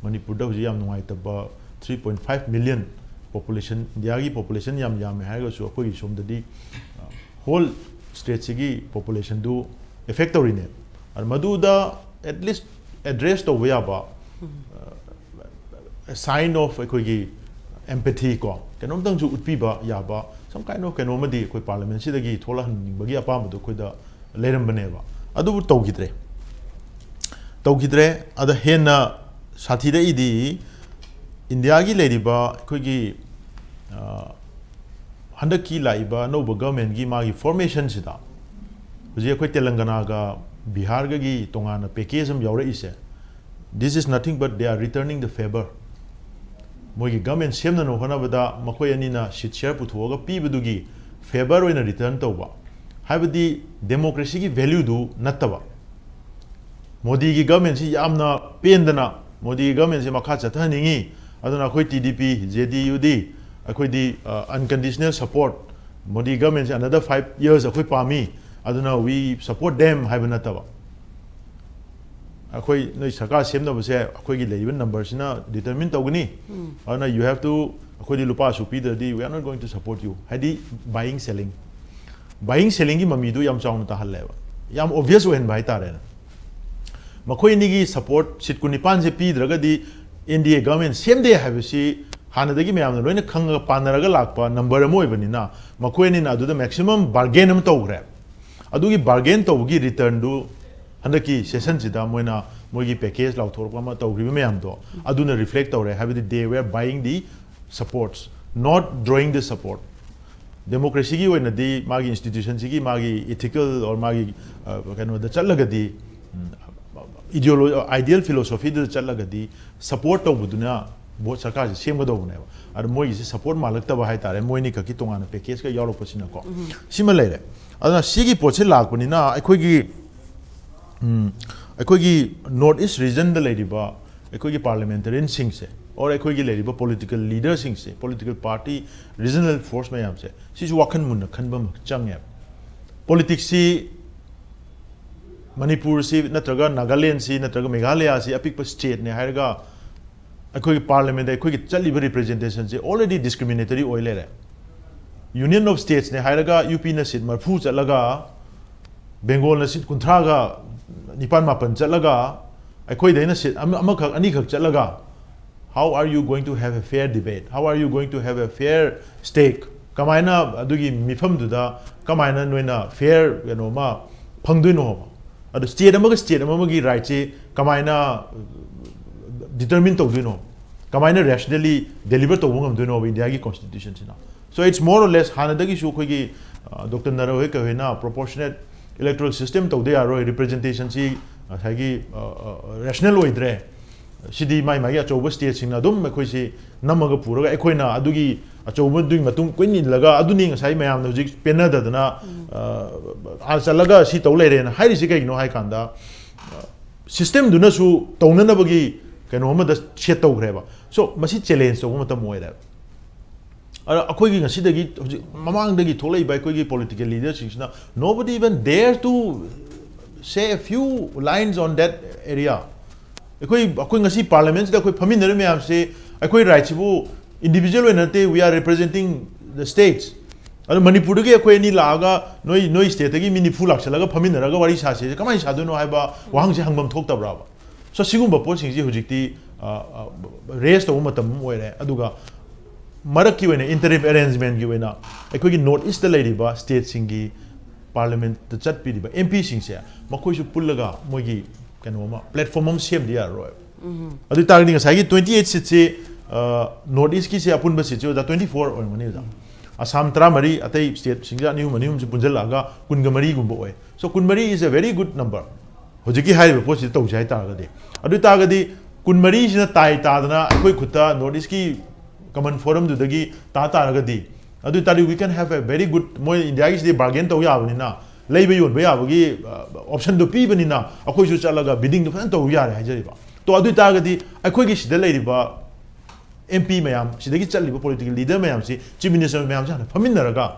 ꯃꯅꯤꯄꯨꯔꯗ ꯍꯧꯖꯤꯛ ꯌꯥꯝ ꯅꯨꯡꯉꯥꯏꯇꯕ three point five million population, ꯏꯟꯗꯤꯌꯥꯒꯤ population ꯌꯥꯝ ꯌꯥꯝꯃꯦ ꯍꯥꯏꯔꯒꯁꯨ, ꯑꯩꯈꯣꯏꯒꯤ ꯁꯣꯝꯗꯗꯤ, ꯑ, whole stateꯁꯤꯒꯤ populationꯗꯨ affect ꯇꯧꯔꯤꯅꯦ꯫ ꯑꯗꯨ ꯃꯗꯨꯗ at least address ꯇꯧꯕ ꯌꯥꯕ, ꯑ, sign of ꯑꯩꯈꯣꯏꯒꯤ empathy ꯀꯣ, ꯀꯩꯅꯣꯝꯇꯪꯁꯨ ꯎꯠꯄꯤꯕ ꯌꯥꯕ, some kind of ꯀꯩꯅꯣꯝꯃꯗꯤ ꯑꯩꯈꯣꯏ parliamentꯁꯤꯗꯒꯤ ꯊꯣꯛꯂꯛꯍꯟꯅꯤꯡꯕꯒꯤ ꯑꯄꯥꯝꯕꯗꯣ ꯑꯩꯈꯣꯏꯗ ꯂꯩꯔꯝꯕꯅꯦꯕ꯫ ꯑꯗꯨꯕꯨ ꯇꯧꯈꯤꯗ꯭ꯔꯦ꯫ ꯇꯧꯈꯤꯗ꯭ꯔꯦ꯫ ꯑꯗ ꯍꯦꯟꯅ ꯁꯥꯊꯤꯔꯛꯏꯗꯤ ꯏꯟꯗꯤꯌꯥꯒꯤ ꯂꯩꯔꯤꯕ ꯑꯩꯈꯣꯏꯒꯤ, ꯑ, ꯍꯟꯗꯛꯀꯤ ꯂꯥꯛꯏꯕ ꯑꯅꯧꯕ governmentꯀꯤ ꯃꯥꯒꯤ formationꯁꯤꯗ ꯍꯧꯖꯤꯛ ꯑꯩꯈꯣꯏ ꯇꯦꯂꯪꯒꯅꯥꯒ ꯕꯤꯍꯥꯔꯒꯒꯤ ꯇꯣꯉꯥꯟꯅ package ꯑꯃ ꯌꯥꯎꯔꯛꯏꯁꯦ, this is nothing but they are returning the favor꯫ ꯃꯣꯏꯒꯤ government ꯁꯦꯝꯅꯅꯕ ꯍꯣꯠꯅꯕꯗ ꯃꯈꯣꯏ ꯑꯅꯤꯅ seat share ꯄꯨꯊꯣꯛꯑꯒ ꯄꯤꯕꯗꯨꯒꯤ favor ꯑꯣꯏꯅ return ꯇꯧꯕ, ꯍꯥꯏꯕꯗꯤ democracyꯒꯤ valueꯗꯨ ꯅꯠꯇꯕ꯫ ꯃꯣꯗꯤꯒꯤ governmentꯁꯤ ꯌꯥꯝꯅ ꯄꯦꯟꯗꯅ ꯃꯣꯗꯤꯒꯤ governmentꯁꯤ ꯃꯈꯥ ꯆꯠꯊꯍꯟꯅꯤꯡꯉꯤ, ꯑꯗꯨꯅ ꯑꯩꯈꯣꯏ TDP, JDUꯗꯤ ꯑꯩꯈꯣꯏꯗꯤ, ꯑ, unconditional support, Modi governmentꯁꯤ another five years ꯑꯩꯈꯣꯏ ꯄꯥꯝꯃꯤ, ꯑꯗꯨꯅ we support them ꯍꯥꯏꯕ ꯅꯠꯇꯕ, ꯑꯩꯈꯣꯏ ꯅꯣꯏ ꯁꯔꯀꯥꯔ ꯁꯦꯝꯅꯕꯁꯦ ꯑꯩꯈꯣꯏꯒꯤ ꯂꯩꯔꯤꯕ numberꯁꯤꯅ determine ꯇꯧꯒꯅꯤ꯫ ꯑꯗꯨꯅ you have to, ꯑꯩꯈꯣꯏꯗꯤ ꯂꯨꯄꯥ ꯑꯁꯨꯛ ꯄꯤꯗ꯭ꯔꯗꯤ we are not going to support you ꯍꯥꯏꯗꯤ buying selling, buying sellingꯒꯤ ꯃꯃꯤꯗꯨ ꯌꯥꯝ ꯆꯥꯎꯅ ꯇꯥꯍꯜꯂꯦꯕ, ꯌꯥꯝ obvious ꯑꯣꯏꯍꯟꯕ ꯍꯥꯏꯇꯥꯔꯦꯅꯦ꯫ ꯃꯈꯣꯏ ꯑꯅꯤꯒꯤ support seat ꯀꯨꯟꯅꯤꯄꯥꯟꯁꯦ ꯄꯤꯗ꯭ꯔꯒꯗꯤ NDA government ꯁꯦꯝꯗꯦ ꯍꯥꯏꯕꯁꯤ ꯍꯥꯟꯅꯗꯒꯤ ꯃꯌꯥꯝꯅ ꯂꯣꯏꯅ ꯈꯪꯉꯒ ꯄꯥꯟꯅꯔꯒ ꯂꯥꯛꯄ number ꯑꯃ ꯑꯣꯏꯕꯅꯤꯅ, ꯃꯈꯣꯏ ꯑꯅꯤꯅ ꯑꯗꯨꯗ maximum bargain ꯑꯃ ꯇꯧꯈ꯭ꯔꯦ꯫ ꯑꯗꯨꯒꯤ bargain ꯇꯧꯕꯒꯤ returnꯗꯨ ꯍꯟꯗꯛꯀꯤ sessionꯁꯤꯗ ꯃꯣꯏꯅ ꯃꯣꯏꯒꯤ package ꯂꯥꯎꯊꯣꯔꯛꯄ ꯑꯃ ꯇꯧꯈ꯭ꯔꯤꯕ ꯃꯌꯥꯝꯗꯣ ꯑꯗꯨꯅ reflect ꯇꯧꯔꯦ, ꯍꯥꯏꯕꯗꯤ they were buying the supports, not drawing the support.ꯗꯦꯃꯣꯀ꯭ꯔꯦꯁꯤꯒꯤ ꯑꯣꯏꯅꯗꯤ ꯃꯥꯒꯤ ꯏꯟꯁꯇꯤꯇ꯭ꯌꯨꯁꯟꯁꯤꯒꯤ ꯃꯥꯒꯤ ꯏꯊꯤꯀꯦꯜ ꯑꯣꯔ ꯃꯥꯒꯤ ꯑ, ꯀꯩꯅꯣꯗ ꯆꯠꯂꯒꯗꯤ, ꯏꯗꯤꯑꯣꯂꯣ ꯑꯥꯏꯗꯤꯌꯦꯜ ꯐꯤꯂꯣꯁꯣꯐꯤꯗꯨꯗ ꯆꯠꯂꯒꯗꯤ ꯁꯄꯣꯔꯠ ꯇꯧꯕꯗꯨꯅ ꯚꯣꯠ ꯁꯔꯀꯥꯔꯁꯦ ꯁꯦꯝꯒꯗꯧꯕꯅꯦꯕ꯫ ꯑꯗꯣ ꯃꯣꯏꯒꯤꯁꯦ ꯁꯄꯣꯔꯠ ꯃꯥꯜꯂꯛꯇꯕ ꯍꯥꯏꯇꯥꯔꯦ, ꯃꯣꯏꯅꯤ ꯈꯛꯀꯤ ꯇꯣꯉꯥꯟꯅ ꯄꯦꯀꯦꯖꯀ ꯌꯥꯎꯔꯛꯄꯁꯤꯅꯀꯣ꯫ ꯁꯤꯃ ꯂꯩꯔꯦ꯫ ꯑꯗꯨꯅ ꯁꯤꯒꯤ ꯄꯣꯠꯁꯦ ꯂꯥꯛꯄꯅꯤꯅ ꯑꯩꯈꯣꯏꯒꯤ ꯎꯝ, ꯑꯩꯈꯣꯏꯒꯤ ꯅꯣꯔꯠ ꯏꯁ ꯔꯤꯖꯟꯗ ꯂꯩꯔꯤꯕ ꯑꯩꯈꯣꯏꯒꯤ ꯄꯥꯔꯂꯤꯌꯥꯃꯦꯟꯇꯔꯤꯌꯟꯁꯤꯡꯁꯦ ꯑꯣꯔ ꯑꯩꯈꯣꯏꯒꯤ ꯂꯩꯔꯤꯕ ꯄꯣꯂꯤꯇꯤꯀꯦꯜ ꯂꯤꯗꯔꯁꯤꯡꯁꯦ, ꯄꯣꯂꯤꯇꯤꯀꯦꯜ ꯄꯥꯔꯇꯤ, ꯔꯤꯖꯅꯦꯜ ꯐꯣꯔꯁ ꯃꯌꯥꯝꯁꯦ, ꯁꯤꯁꯨ ꯋꯥꯈꯜ ꯃꯨꯟꯅ ꯈꯟꯕ ꯑꯃ ꯆꯪꯉꯦꯕ꯫ ꯄꯣꯂꯤꯇꯤꯛꯁꯁꯤ ꯃꯅꯤꯄꯨꯔꯁꯤ ꯅꯠꯇ꯭ꯔꯒ ꯅꯥꯒꯥꯂꯦꯟꯁꯤ ꯅꯠꯇ꯭ꯔꯒ ꯃꯦꯘꯥꯂꯌꯥꯁꯤ ꯑꯄꯤꯛꯄ ꯁ꯭ꯇꯦꯠꯅꯦ ꯍꯥꯏꯔꯒ ꯑꯩꯈꯣꯏꯒꯤ ꯄꯥꯔꯂꯤꯌꯥꯃꯦꯟꯗ ꯑꯩꯈꯣꯏꯒꯤ ꯆꯠꯂꯤꯕ ꯔꯤꯄ꯭ꯔꯖꯦꯟꯇꯦꯁꯟꯁꯦ ꯑꯣꯜꯔꯦꯗꯤ ꯗꯤꯁꯀ꯭ꯔꯤꯃꯤꯅꯦꯇꯔꯤ ꯑꯣꯏ ꯂꯩꯔꯦ꯫ ꯌꯨꯅꯤꯌꯟ ꯑꯣꯐ ꯁ꯭ꯇꯦꯠꯁꯅꯦ ꯍꯥꯏꯔꯒ ꯌꯨ ꯄꯤꯅ ꯁꯤꯠ ꯃꯔꯤꯐꯨ ꯆꯠꯂꯒ, ꯕꯦꯡꯒꯣꯜꯅ ꯁꯤꯠ ꯀꯨꯟꯊ꯭ꯔꯥꯒ ꯅꯤꯄꯥꯟ ꯃꯥꯄꯟ ꯆꯠꯂꯒ, ꯑꯩꯈꯣꯏꯗꯩꯅ ꯁꯤꯠ ꯑꯃ-, ꯑꯃꯈꯛ ꯑꯅꯤꯈꯛ ꯆꯠꯂꯒ, how are you going to have a fair debate? How are you going to have a fair stake? ꯀꯃꯥꯏꯅ ꯑꯗꯨꯒꯤ ꯃꯤꯐꯝꯗꯨꯗ ꯀꯃꯥꯏꯅ ꯅꯣꯏꯅ ꯐꯦꯌꯔ ꯀꯩꯅꯣꯃ ꯐꯪꯗꯣꯏꯅꯣ? ꯑꯗꯣ ꯁ꯭ꯇꯦꯠ ꯑꯃꯒ ꯁ꯭ꯇꯦꯠ ꯑꯃꯒꯤ ꯔꯥꯏꯠꯁꯦ ꯀꯃꯥꯏꯅ ꯗꯤꯇꯔꯃꯤꯟ ꯇꯧꯗꯣꯏꯅꯣ? ꯀꯃꯥꯏꯅ ꯔꯦꯁꯅꯦꯂꯤ ꯗꯦꯂꯤꯚꯔ ꯇꯧꯕ ꯉꯝꯗꯣꯏꯅꯣꯕ ꯏꯟꯗꯤꯌꯥꯒꯤ ꯀꯣꯟꯁꯇꯤꯇ꯭ꯌꯨꯁꯟꯁꯤꯅ? So it's more or less ꯍꯥꯟꯅꯗꯒꯤꯁꯨ ꯑꯩꯈꯣꯏꯒꯤ, ꯑ, ꯗꯣꯛꯇꯔ ꯅꯔꯍꯣꯏ ꯀꯩꯍꯣꯏꯅ ꯄ꯭ꯔꯣꯄꯣꯔꯁꯅꯦꯠ ꯏꯂꯦꯛꯇꯣꯔꯦꯜ ꯁꯤꯁꯇꯦꯝ ꯇꯧꯗ ꯌꯥꯔꯣꯏ, ꯔꯤꯄ꯭ꯔꯖꯦꯟꯇꯦꯁꯟꯁꯤ ꯉꯁꯥꯏꯒꯤ, ꯑ, ꯑ, ꯔꯦꯁꯅꯦꯜ ꯑꯣꯏꯗ꯭ꯔꯦ, ꯁꯤꯗꯤ ꯃꯥꯏ ꯃꯥꯏꯒꯤ ꯑꯆꯧꯕ ꯁ꯭ꯇꯦꯠꯁꯤꯡꯅ ꯑꯗꯨꯝ ꯑꯩꯈꯣꯏꯁꯤ ꯅꯝꯃꯒ ꯄꯨꯔꯒ ꯑꯩꯈꯣꯏꯅ ꯑꯗꯨꯒꯤ ꯑꯆꯧꯕꯗꯨꯒꯤ ꯃꯇꯨꯡ ꯀꯣꯏꯅ ꯏꯜꯂꯒ ꯑꯗꯨꯅꯤ ꯉꯁꯥꯏ ꯃꯌꯥꯝꯅ ꯍꯧꯖꯤꯛ ꯄꯦꯟꯅꯗꯗꯅ, ꯑ, ꯑꯥ ꯆꯠꯂꯒ ꯁꯤ ꯇꯧ ꯂꯩꯔꯦꯅ ꯍꯥꯏꯔꯤꯁꯤ ꯀꯩꯒꯤꯅꯣ ꯍꯥꯏ ꯀꯥꯟꯗ, ꯑ, ꯁꯤꯁꯇꯦꯝꯗꯨꯅꯁꯨ ꯇꯧꯅꯅꯕꯒꯤ ꯀꯩꯅꯣ ꯑꯃꯗ ꯁꯦꯠ ꯇꯧꯈ꯭ꯔꯦꯕ꯫ So ꯃꯁꯤ ꯆꯦꯂꯦꯟꯖ ꯇꯧꯕ ꯃꯇꯝ ꯑꯣꯏꯔꯦꯕ꯫ ꯑꯗ ꯑꯩꯈꯣꯏꯒꯤ ꯉꯁꯤꯗꯒꯤ ꯍꯧꯖꯤꯛ ꯃꯃꯥꯡꯗꯒꯤ ꯊꯣꯛꯂꯛꯏꯕ ꯑꯩꯈꯣꯏꯒꯤ political ꯂꯤꯗꯔꯁꯤꯡꯁꯤꯅ, nobody even dare to say a few lines on that area. ꯑꯩꯈꯣꯏ, ꯑꯩꯈꯣꯏ ꯉꯁꯤ ꯄꯥꯔꯂꯤꯌꯥꯃꯦꯟꯁꯤꯗ ꯑꯩꯈꯣꯏ ꯐꯝꯃꯤꯟꯅꯔꯤꯕ ꯃꯌꯥꯝꯁꯤ, ꯑꯩꯈꯣꯏ ꯔꯥꯏꯠꯁꯤꯕꯨ ꯏꯟꯗꯤꯕꯤꯖꯨꯋꯦꯜ ꯑꯣꯏꯅ ꯅꯠꯇꯦ, we are representing the states. ꯑꯗꯣ ꯃꯅꯤꯄꯨꯔꯗꯒꯤ ꯑꯩꯈꯣꯏ ꯑꯅꯤ ꯂꯥꯛꯑꯒ ꯅꯣꯏ, ꯅꯣꯏ ꯁ꯭ꯇꯦꯠꯇꯒꯤ ꯃꯤ ꯅꯤꯐꯨ ꯂꯥꯛꯁꯜꯂꯒ ꯐꯝꯃꯤꯟꯅꯔꯒ ꯋꯥꯔꯤ ꯁꯥꯁꯦ ꯀꯃꯥꯏꯅ ꯁꯥꯗꯣꯏꯅꯣ ꯍꯥꯏꯕ ꯋꯥꯍꯪꯁꯦ ꯍꯪꯐꯝ ꯊꯣꯛꯇꯕ꯭ꯔꯕ? So ꯁꯤꯒꯨꯝꯕ ꯄꯣꯠꯁꯤꯡꯁꯤ ꯍꯧꯖꯤꯛꯇꯤ, ꯑ, ꯑ, ꯔꯦꯁ ꯇꯧꯕ ꯃꯇꯝ ꯑꯃ ꯑꯣꯏꯔꯦ꯫ ꯑꯗꯨꯒ ꯃꯔꯛꯀꯤ ꯑꯣꯏꯅ ꯏꯟꯇꯔꯤꯝ ꯑꯦꯔꯦꯟꯖꯃꯦꯟꯒꯤ ꯑꯣꯏꯅ ꯑꯩꯈꯣꯏꯒꯤ ꯅꯣꯔꯠ ꯏꯁꯇ ꯂꯩꯔꯤꯕ ꯁ꯭ꯇꯦꯠꯁꯤꯡꯒꯤ ꯄꯥꯔꯂꯤꯌꯥꯃꯦꯟꯠꯇ ꯆꯠꯄꯤꯔꯤꯕ ꯑꯦꯝ ꯄꯤꯁꯤꯡꯁꯦ ꯃꯈꯣꯏꯁꯨ ꯄꯨꯜꯂꯒ ꯃꯣꯏꯒꯤ ꯀꯩꯅꯣ ꯑꯃ, ꯄ꯭ꯂꯦꯠꯐꯣꯔꯝ ꯑꯃ ꯁꯦꯝꯗ ꯌꯥꯔꯔꯣꯏ꯫ ꯑꯗꯨ ꯑꯣꯏ ꯇꯥꯔꯒꯗꯤ ꯉꯁꯥꯏꯒꯤ ꯇ꯭ꯋꯦꯟꯇꯤ ꯑꯩꯠ ꯁꯤꯠꯁꯤ ꯅꯣꯔꯠ ꯏꯁꯀꯤꯁꯦ ꯑꯄꯨꯟꯕ ꯁꯤꯠꯁꯦ ꯑꯣꯖꯥ ꯇ꯭ꯋꯦꯟꯇꯤ ꯐꯣꯔ ꯑꯣꯏꯔꯝꯒꯅꯤ ꯑꯣꯖꯥ꯫ ꯑꯁꯥꯝ ꯇꯔꯥꯃꯔꯤ, ꯑꯇꯩ ꯁ꯭ꯇꯦꯠꯁꯤꯡꯁꯦ ꯑꯅꯤ ꯑꯍꯨꯝ ꯑꯅꯤ ꯑꯍꯨꯝꯁꯦ ꯄꯨꯟꯁꯤꯜꯂꯛꯑꯒ ꯀꯨꯟꯒ ꯃꯔꯤꯒꯨꯝꯕ ꯑꯣꯏ꯫ So ꯀꯨꯟꯃꯔꯤ is a very good number꯫ ꯍꯧꯖꯤꯛꯀꯤ ꯍꯥꯏꯔꯤꯕ ꯄꯣꯠꯁꯤꯗ ꯇꯧꯁꯦ ꯍꯥꯏꯇꯥꯔꯒꯗꯤ, ꯑꯗꯨ ꯑꯣꯏꯇꯥꯔꯒꯗꯤ ꯀꯨꯟꯃꯔꯤꯁꯤꯅ ꯇꯥꯏ ꯇꯥꯗꯅ ꯑꯩꯈꯣꯏ ꯈꯨꯠꯇ ꯅꯣꯔꯠ ꯏꯁꯀꯤ ꯀꯃꯟ ꯐꯣꯔꯝꯗꯨꯗꯒꯤ ꯇꯥ ꯇꯥꯔꯒꯗꯤ, ꯑꯗꯨ ꯑꯣꯏꯇꯥꯔꯗꯤ we can have a very good, ꯃꯣꯏ ꯏꯟꯗꯤꯌꯥꯒꯤꯁꯤꯗꯤ ꯕꯥꯔꯒꯦꯟ ꯇꯧ ꯌꯥꯕꯅꯤꯅ, ꯂꯩꯕ ꯌꯣꯟꯕ ꯌꯥꯕꯒꯤ ꯑꯣꯞꯁꯟꯗꯣ ꯄꯤꯕꯅꯤꯅ ꯑꯩꯈꯣꯏꯁꯨ ꯆꯠꯂꯒ ꯕꯤꯗꯤꯡꯗꯣ ꯐꯖꯅ ꯇꯧ ꯌꯥꯔꯦ ꯍꯥꯏꯖꯔꯤꯕ꯫ ꯇꯣ ꯑꯗꯨ ꯑꯣꯏꯇꯥꯔꯒꯗꯤ ꯑꯩꯈꯣꯏꯒꯤ ꯁꯤꯗ ꯂꯩꯔꯤꯕ ꯑꯦꯝ ꯄꯤ ꯃꯌꯥꯝ, ꯁꯤꯗꯒꯤ ꯆꯠꯂꯤꯕ ꯄꯣꯂꯤꯇꯤꯀꯦꯜ ꯂꯤꯗꯔ ꯃꯌꯥꯝꯁꯤ, ꯆꯤꯐ ꯃꯤꯅꯤꯁꯇꯔ ꯃꯌꯥꯝꯁꯤ ꯍꯥꯟꯅ ꯐꯝꯃꯤꯟꯅꯔꯒ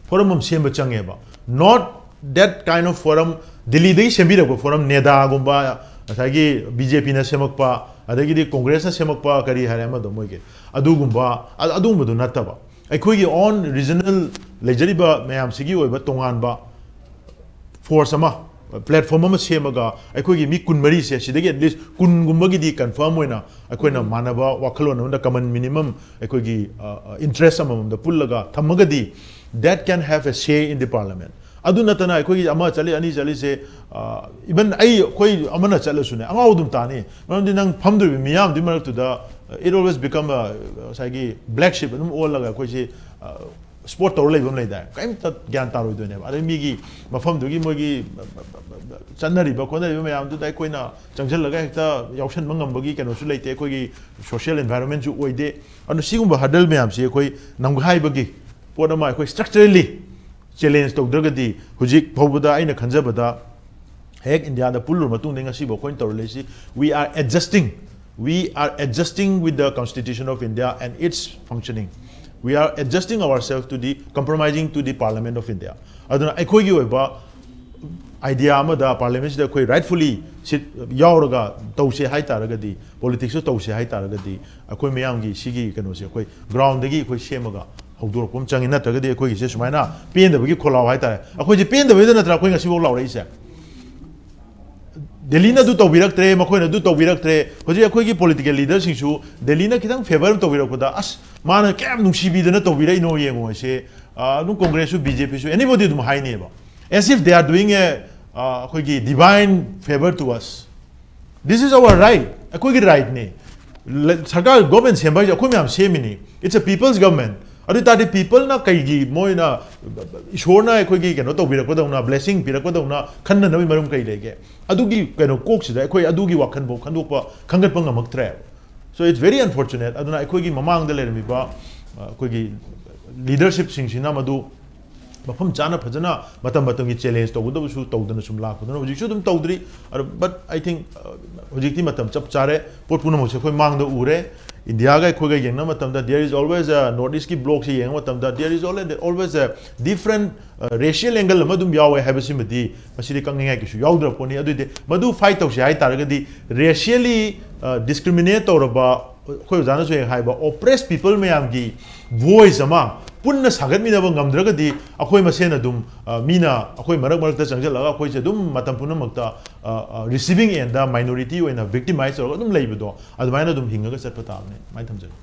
ꯐꯣꯔꯝ ꯑꯃ ꯁꯦꯝꯕ ꯆꯪꯉꯦꯕ꯫ Not that kind of forum, ꯗꯤꯜꯂꯤꯗꯒꯤ ꯁꯦꯝꯕꯤꯔꯛꯄ ꯐꯣꯔꯝ, ꯅꯦꯗꯥꯒꯨꯝꯕ, ꯉꯁꯥꯏꯒꯤ ꯕꯤ ꯖꯦ ꯄꯤꯅ ꯁꯦꯝꯃꯛꯄ, ꯑꯗꯒꯤꯗꯤ ꯀꯣꯡꯒ꯭ꯔꯦꯁꯅ ꯁꯦꯝꯃꯛꯄ, ꯀꯔꯤ ꯍꯥꯏꯔꯦ ꯑꯃꯗꯣ ꯃꯣꯏꯒꯤ, ꯑꯗꯨꯒꯨꯝꯕ, ꯑ-, ꯑꯗꯨꯒꯨꯝꯕꯗꯨ ꯅꯠꯇꯕ, ꯑꯩꯈꯣꯏꯒꯤ ꯑꯣꯟ ꯔꯤꯖꯅꯦꯜ ꯂꯩꯖꯔꯤꯕ ꯃꯌꯥꯝꯁꯤꯒꯤ ꯑꯣꯏꯕ ꯇꯣꯉꯥꯟꯕ ꯐꯣꯔꯁ ꯑꯃ, ꯄ꯭ꯂꯦꯠꯐꯣꯝ ꯑꯃ ꯁꯦꯝꯃꯒ, ꯑꯩꯈꯣꯏꯒꯤ ꯃꯤ ꯀꯨꯟꯃꯔꯤꯁꯦ, ꯁꯤꯗꯒꯤ ꯑꯦꯠꯂꯤꯁ ꯀꯨꯟꯒꯨꯝꯕꯒꯤꯗꯤ ꯀꯟꯐꯥꯔꯝ ꯑꯣꯏꯅ ꯑꯩꯈꯣꯏꯅ ꯃꯥꯟꯅꯕ ꯋꯥꯈꯜꯂꯣꯟ ꯑꯃꯗ, ꯀꯃꯟ ꯃꯤꯅꯤꯃꯝ ꯑꯩꯈꯣꯏꯒꯤ ꯏꯟꯇꯔꯦꯁ ꯑꯃꯃꯝꯗ ꯄꯨꯜꯂꯒ ꯊꯝꯃꯒꯗꯤ, that can have a say in the parliament꯫ ꯑꯗꯨ ꯅꯠꯇꯅ ꯑꯩꯈꯣꯏꯒꯤ ꯑꯃ ꯆꯠꯂꯤ, ꯑꯅꯤ ꯆꯠꯂꯤꯁꯦ, ꯏꯚꯟ ꯑꯩ, ꯑꯩꯈꯣꯏ ꯑꯃꯅ ꯆꯠꯂꯁꯨꯅꯦ, ꯑꯉꯥꯎ ꯑꯗꯨꯝ ꯇꯥꯅꯤ꯫ ꯃꯔꯝꯗꯤ ꯅꯪ ꯐꯝꯗꯣꯔꯤꯕ ꯃꯤꯌꯥꯝꯗꯨꯒꯤ ꯃꯔꯛꯇꯨꯗ, it always become a, ꯉꯁꯥꯏꯒꯤ ꯕ꯭ꯂꯦꯛ ꯁꯤꯞ ꯑꯗꯨꯝ ꯑꯣꯜꯂꯒ ꯑꯩꯈꯣꯏꯁꯤ ꯁ꯭ꯄꯣꯠ ꯇꯧꯔ ꯂꯩꯕ ꯑꯃ ꯂꯩꯗꯥꯏ, ꯀꯔꯤꯝꯇ ꯒ꯭ꯌꯥꯟ ꯇꯥꯔꯣꯏꯗꯣꯏꯅꯦꯕ꯫ ꯑꯗꯩ ꯃꯤꯒꯤ ꯃꯐꯝꯗꯨꯒꯤ ꯃꯣꯏꯒꯤ ꯆꯠꯅꯔꯤꯕ ꯈꯣꯠꯅꯔꯤꯕ ꯃꯌꯥꯝꯗꯨꯗ ꯑꯩꯈꯣꯏꯅ ꯆꯪꯁꯤꯜꯂꯒ ꯍꯦꯛꯇ ꯌꯥꯎꯁꯟꯕ ꯉꯝꯕꯒꯤ ꯀꯩꯅꯣꯁꯨ ꯂꯩꯇꯦ꯫ ꯑꯩꯈꯣꯏꯒꯤ ꯁꯣꯁꯤꯌꯦꯜ ꯑꯦꯟꯚꯥꯏꯔꯣꯟꯃꯦꯟꯁꯨ ꯑꯣꯏꯗꯦ꯫ ꯑꯗꯨꯅ ꯁꯤꯒꯨꯝꯕ ꯍꯔꯗꯜ ꯃꯌꯥꯝꯁꯤ ꯑꯩꯈꯣꯏ ꯅꯝꯈꯥꯏꯕꯒꯤ ꯄꯣꯠ ꯑꯃ ꯑꯩꯈꯣꯏ ꯁ꯭ꯇ꯭ꯔꯛꯆꯔꯦꯜꯂꯤ ꯆꯦꯂꯦꯟꯖ ꯇꯧꯗ꯭ꯔꯒꯗꯤ, ꯍꯧꯖꯤꯛ ꯐꯥꯎꯕꯗ ꯑꯩꯅ ꯈꯟꯖꯕꯗ ꯍꯦꯛ ꯏꯟꯗꯤꯌꯥꯗ ꯄꯨꯜꯂꯨꯔ ꯃꯇꯨꯡꯗ ꯉꯁꯤꯐꯥꯎ ꯑꯩꯈꯣꯏꯅ ꯇꯧꯔ ꯂꯩꯁꯤ, we are adjusting, we are adjusting with the Constitution of India and its functioning, we are adjusting ourselves to the, compromising to the Parliament of India꯫ ꯑꯗꯨꯅ ꯑꯩꯈꯣꯏꯒꯤ ꯑꯣꯏꯕ ꯑꯥꯏꯗꯤꯌꯥ ꯑꯃꯗ ꯄꯥꯔꯂꯤꯌꯥꯃꯦꯟꯁꯤꯗ ꯑꯩꯈꯣꯏ ꯔꯥꯏꯠꯐꯨꯜꯂꯤ ꯁꯤꯠ ꯌꯥꯎꯔꯒ ꯇꯧꯁꯦ ꯍꯥꯏ ꯇꯥꯔꯒꯗꯤ, ꯄꯣꯂꯤꯇꯤꯛꯁꯁꯨ ꯇꯧꯁꯦ ꯍꯥꯏ ꯇꯥꯔꯒꯗꯤ, ꯑꯩꯈꯣꯏ ꯃꯌꯥꯝꯒꯤ ꯁꯤꯒꯤ ꯀꯩꯅꯣꯁꯦ ꯑꯩꯈꯣꯏ ꯒ꯭ꯔꯥꯎꯟꯗꯒꯤ ꯑꯩꯈꯣꯏ ꯁꯦꯝꯃꯒ ꯍꯧꯗꯣꯔꯛꯄ ꯑꯃ ꯆꯪꯉꯤ꯫ ꯅꯠꯇ꯭ꯔꯒꯗꯤ ꯑꯩꯈꯣꯏꯒꯤꯁꯦ ꯁꯨꯃꯥꯏꯅ ꯄꯦꯟꯗꯕꯒꯤ ꯈꯣꯜꯂꯥꯎ ꯍꯥꯏ ꯇꯥꯔꯦ, ꯑꯩꯈꯣꯏꯁꯦ ꯄꯦꯟꯗꯕꯩꯗ ꯅꯠꯇ꯭ꯔꯥ ꯑꯩꯈꯣꯏ ꯉꯁꯤꯐꯥꯎ ꯂꯥꯎꯔꯛꯏꯁꯦ? ꯗꯦꯜꯂꯤꯅ ꯑꯗꯨ ꯇꯧꯕꯤꯔꯛꯇ꯭ꯔꯦ, ꯃꯈꯣꯏꯅ ꯑꯗꯨ ꯇꯧꯕꯤꯔꯛꯇ꯭ꯔꯦ꯫ ꯍꯧꯖꯤꯛ ꯑꯩꯈꯣꯏꯒꯤ ꯄꯣꯂꯤꯇꯤꯀꯦꯜ ꯂꯤꯗꯔꯁꯤꯡꯁꯨ ꯗꯦꯜꯂꯤꯅ ꯈꯤꯇꯪ ꯐꯦꯚꯔ ꯑꯃ ꯇꯧꯕꯤꯔꯛꯄꯗ, "ꯑꯁ, ꯃꯥꯅ ꯀꯌꯥꯝ ꯅꯨꯡꯁꯤꯕꯤꯗꯅ ꯇꯧꯕꯤꯔꯛꯏꯅꯣ ꯌꯦꯡꯉꯣ ꯁꯦ, ꯑ, ꯑꯗꯨꯝ ꯀꯣꯡꯒ꯭ꯔꯦꯁꯁꯨ, ꯕꯤ ꯖꯦ ꯄꯤꯁꯨ, anybody ꯑꯗꯨꯝ ꯍꯥꯏꯅꯦꯕ꯫ As if they are doing a, ꯑ, ꯑꯩꯈꯣꯏꯒꯤ divine favor to us꯫ This is our right, ꯑꯩꯈꯣꯏꯒꯤ ꯔꯥꯏꯠꯅꯦ꯫ ꯁꯔꯀꯥꯔ ꯒꯣꯔꯃꯦꯟ ꯁꯦꯝꯕ ꯍꯥꯏꯁꯦ ꯑꯩꯈꯣꯏ ꯃꯌꯥꯝ ꯁꯦꯝꯃꯤꯅꯤ꯫ It's a people's government. ꯑꯗꯨ ꯑꯣꯏ ꯇꯥꯔꯗꯤ ꯄꯤꯄꯜꯅ ꯀꯩꯒꯤ ꯃꯣꯏꯅ ꯏꯁꯣꯔꯅ ꯑꯩꯈꯣꯏꯒꯤ ꯀꯩꯅꯣ ꯇꯧꯕꯤꯔꯛꯄꯗꯧꯅ, ꯕ꯭ꯂꯦꯁꯤꯡ ꯄꯤꯔꯛꯄꯗꯧꯅ ꯈꯟꯅꯅꯕꯒꯤ ꯃꯔꯝ ꯀꯩ ꯂꯩꯒꯦ? ꯑꯗꯨꯒꯤ ꯀꯩꯅꯣ ꯀꯣꯛꯁꯤꯗ ꯑꯩꯈꯣꯏ ꯑꯗꯨꯒꯤ ꯋꯥꯈꯜꯐꯥꯎ ꯈꯟꯗꯣꯛꯄ ꯈꯟꯒꯠꯄ ꯉꯝꯃꯛꯇ꯭ꯔꯦ꯫ So it's very unfortunate. ꯑꯗꯨꯅ ꯑꯩꯈꯣꯏꯒꯤ ꯃꯃꯥꯡꯗ ꯂꯩꯔꯝꯃꯤꯕ ꯑ, ꯑꯩꯈꯣꯏꯒꯤ ꯂꯤꯗꯔꯁꯤꯞꯁꯤꯡꯁꯤꯅ ꯃꯗꯨ ꯃꯐꯝ ꯆꯥꯅ ꯐꯖꯅ ꯃꯇꯝ ꯃꯇꯝꯒꯤ ꯆꯦꯂꯦꯟꯖ ꯇꯧꯒꯗꯕꯁꯨ ꯇꯧꯗꯅ ꯁꯨꯝ ꯂꯥꯛꯄꯗꯨꯅ ꯍꯧꯖꯤꯛꯁꯨ ꯑꯗꯨꯝ ꯇꯧꯗ꯭ꯔꯤ꯫ ꯑꯗꯣ, but I think, ꯑ, ꯍꯧꯖꯤꯛꯇꯤ ꯃꯇꯝ ꯆꯞ ꯆꯥꯔꯦ꯫ ꯄꯣꯠ ꯄꯨꯝꯅꯃꯛꯁꯦ ꯑꯩꯈꯣꯏ ꯃꯥꯡꯗ ꯎꯔꯦ꯫ ꯏꯟꯗꯤꯌꯥꯒ ꯑꯩꯈꯣꯏꯒ ꯌꯦꯡꯅꯕ ꯃꯇꯝꯗ, there is always a, North East ꯀꯤ ꯕ꯭ꯂꯣꯛꯁꯦ ꯌꯦꯡꯕ ꯃꯇꯝꯗ, there is always, always a different, ꯑ, racial angle ꯑꯃ ꯑꯗꯨꯝ ꯌꯥꯎꯋꯦ ꯍꯥꯏꯕꯁꯤꯃꯗꯤ ꯃꯁꯤꯗꯤ ꯀꯛꯅꯤꯡꯉꯥꯏ ꯀꯩꯁꯨ ꯌꯥꯎꯗ꯭ꯔ ꯄꯣꯠꯅꯤ꯫ ꯑꯗꯨꯏꯗꯤ ꯃꯗꯨ ꯐꯥꯏꯠ ꯇꯧꯁꯦ ꯍꯥꯏ ꯇꯥꯔꯒꯗꯤ, ꯔꯦꯁꯤꯌꯦꯂꯤ ꯗꯤꯁꯀ꯭ꯔꯤꯃꯤꯅꯦꯠ ꯇꯧꯔꯕ, ꯑꯩꯈꯣꯏ ꯑꯣꯖꯥꯅꯁꯨ ꯍꯦꯛ ꯍꯥꯏꯕ, ꯑꯣꯄ꯭ꯔꯦꯁ ꯄꯤꯄꯜ ꯃꯌꯥꯝꯒꯤ ꯚꯣꯏꯁ ꯑꯃ ꯄꯨꯟꯅ ꯁꯥꯒꯠꯃꯤꯟꯅꯕ ꯉꯝꯗ꯭ꯔꯒꯗꯤ, ꯑꯩꯈꯣꯏ ꯃꯁꯦꯟ ꯑꯗꯨꯝ, ꯑ, ꯃꯤꯅ ꯑꯩꯈꯣꯏ ꯃꯔꯛ ꯃꯔꯛꯇ ꯆꯪꯁꯤꯜꯂꯒ ꯑꯩꯈꯣꯏꯁꯦ ꯑꯗꯨꯝ ꯃꯇꯝ ꯄꯨꯝꯅꯃꯛꯇ, ꯑ, ꯑ, ꯔꯤꯁꯤꯚꯤꯡ ꯑꯦꯟꯗ ꯃꯥꯏꯅꯣꯔꯤꯇꯤ ꯑꯣꯏꯅ ꯚꯤꯛꯇꯤꯃꯥꯏꯁ ꯇꯧꯔꯒ ꯑꯗꯨꯝ ꯂꯩꯕꯗꯣ, ꯑꯗꯨꯃꯥꯏꯅ ꯑꯗꯨꯝ ꯍꯤꯡꯉꯒ ꯆꯠꯄ ꯇꯥꯕꯅꯤ꯫ ꯑꯗꯨꯃꯥꯏꯅ ꯊꯝꯖꯒꯦ꯫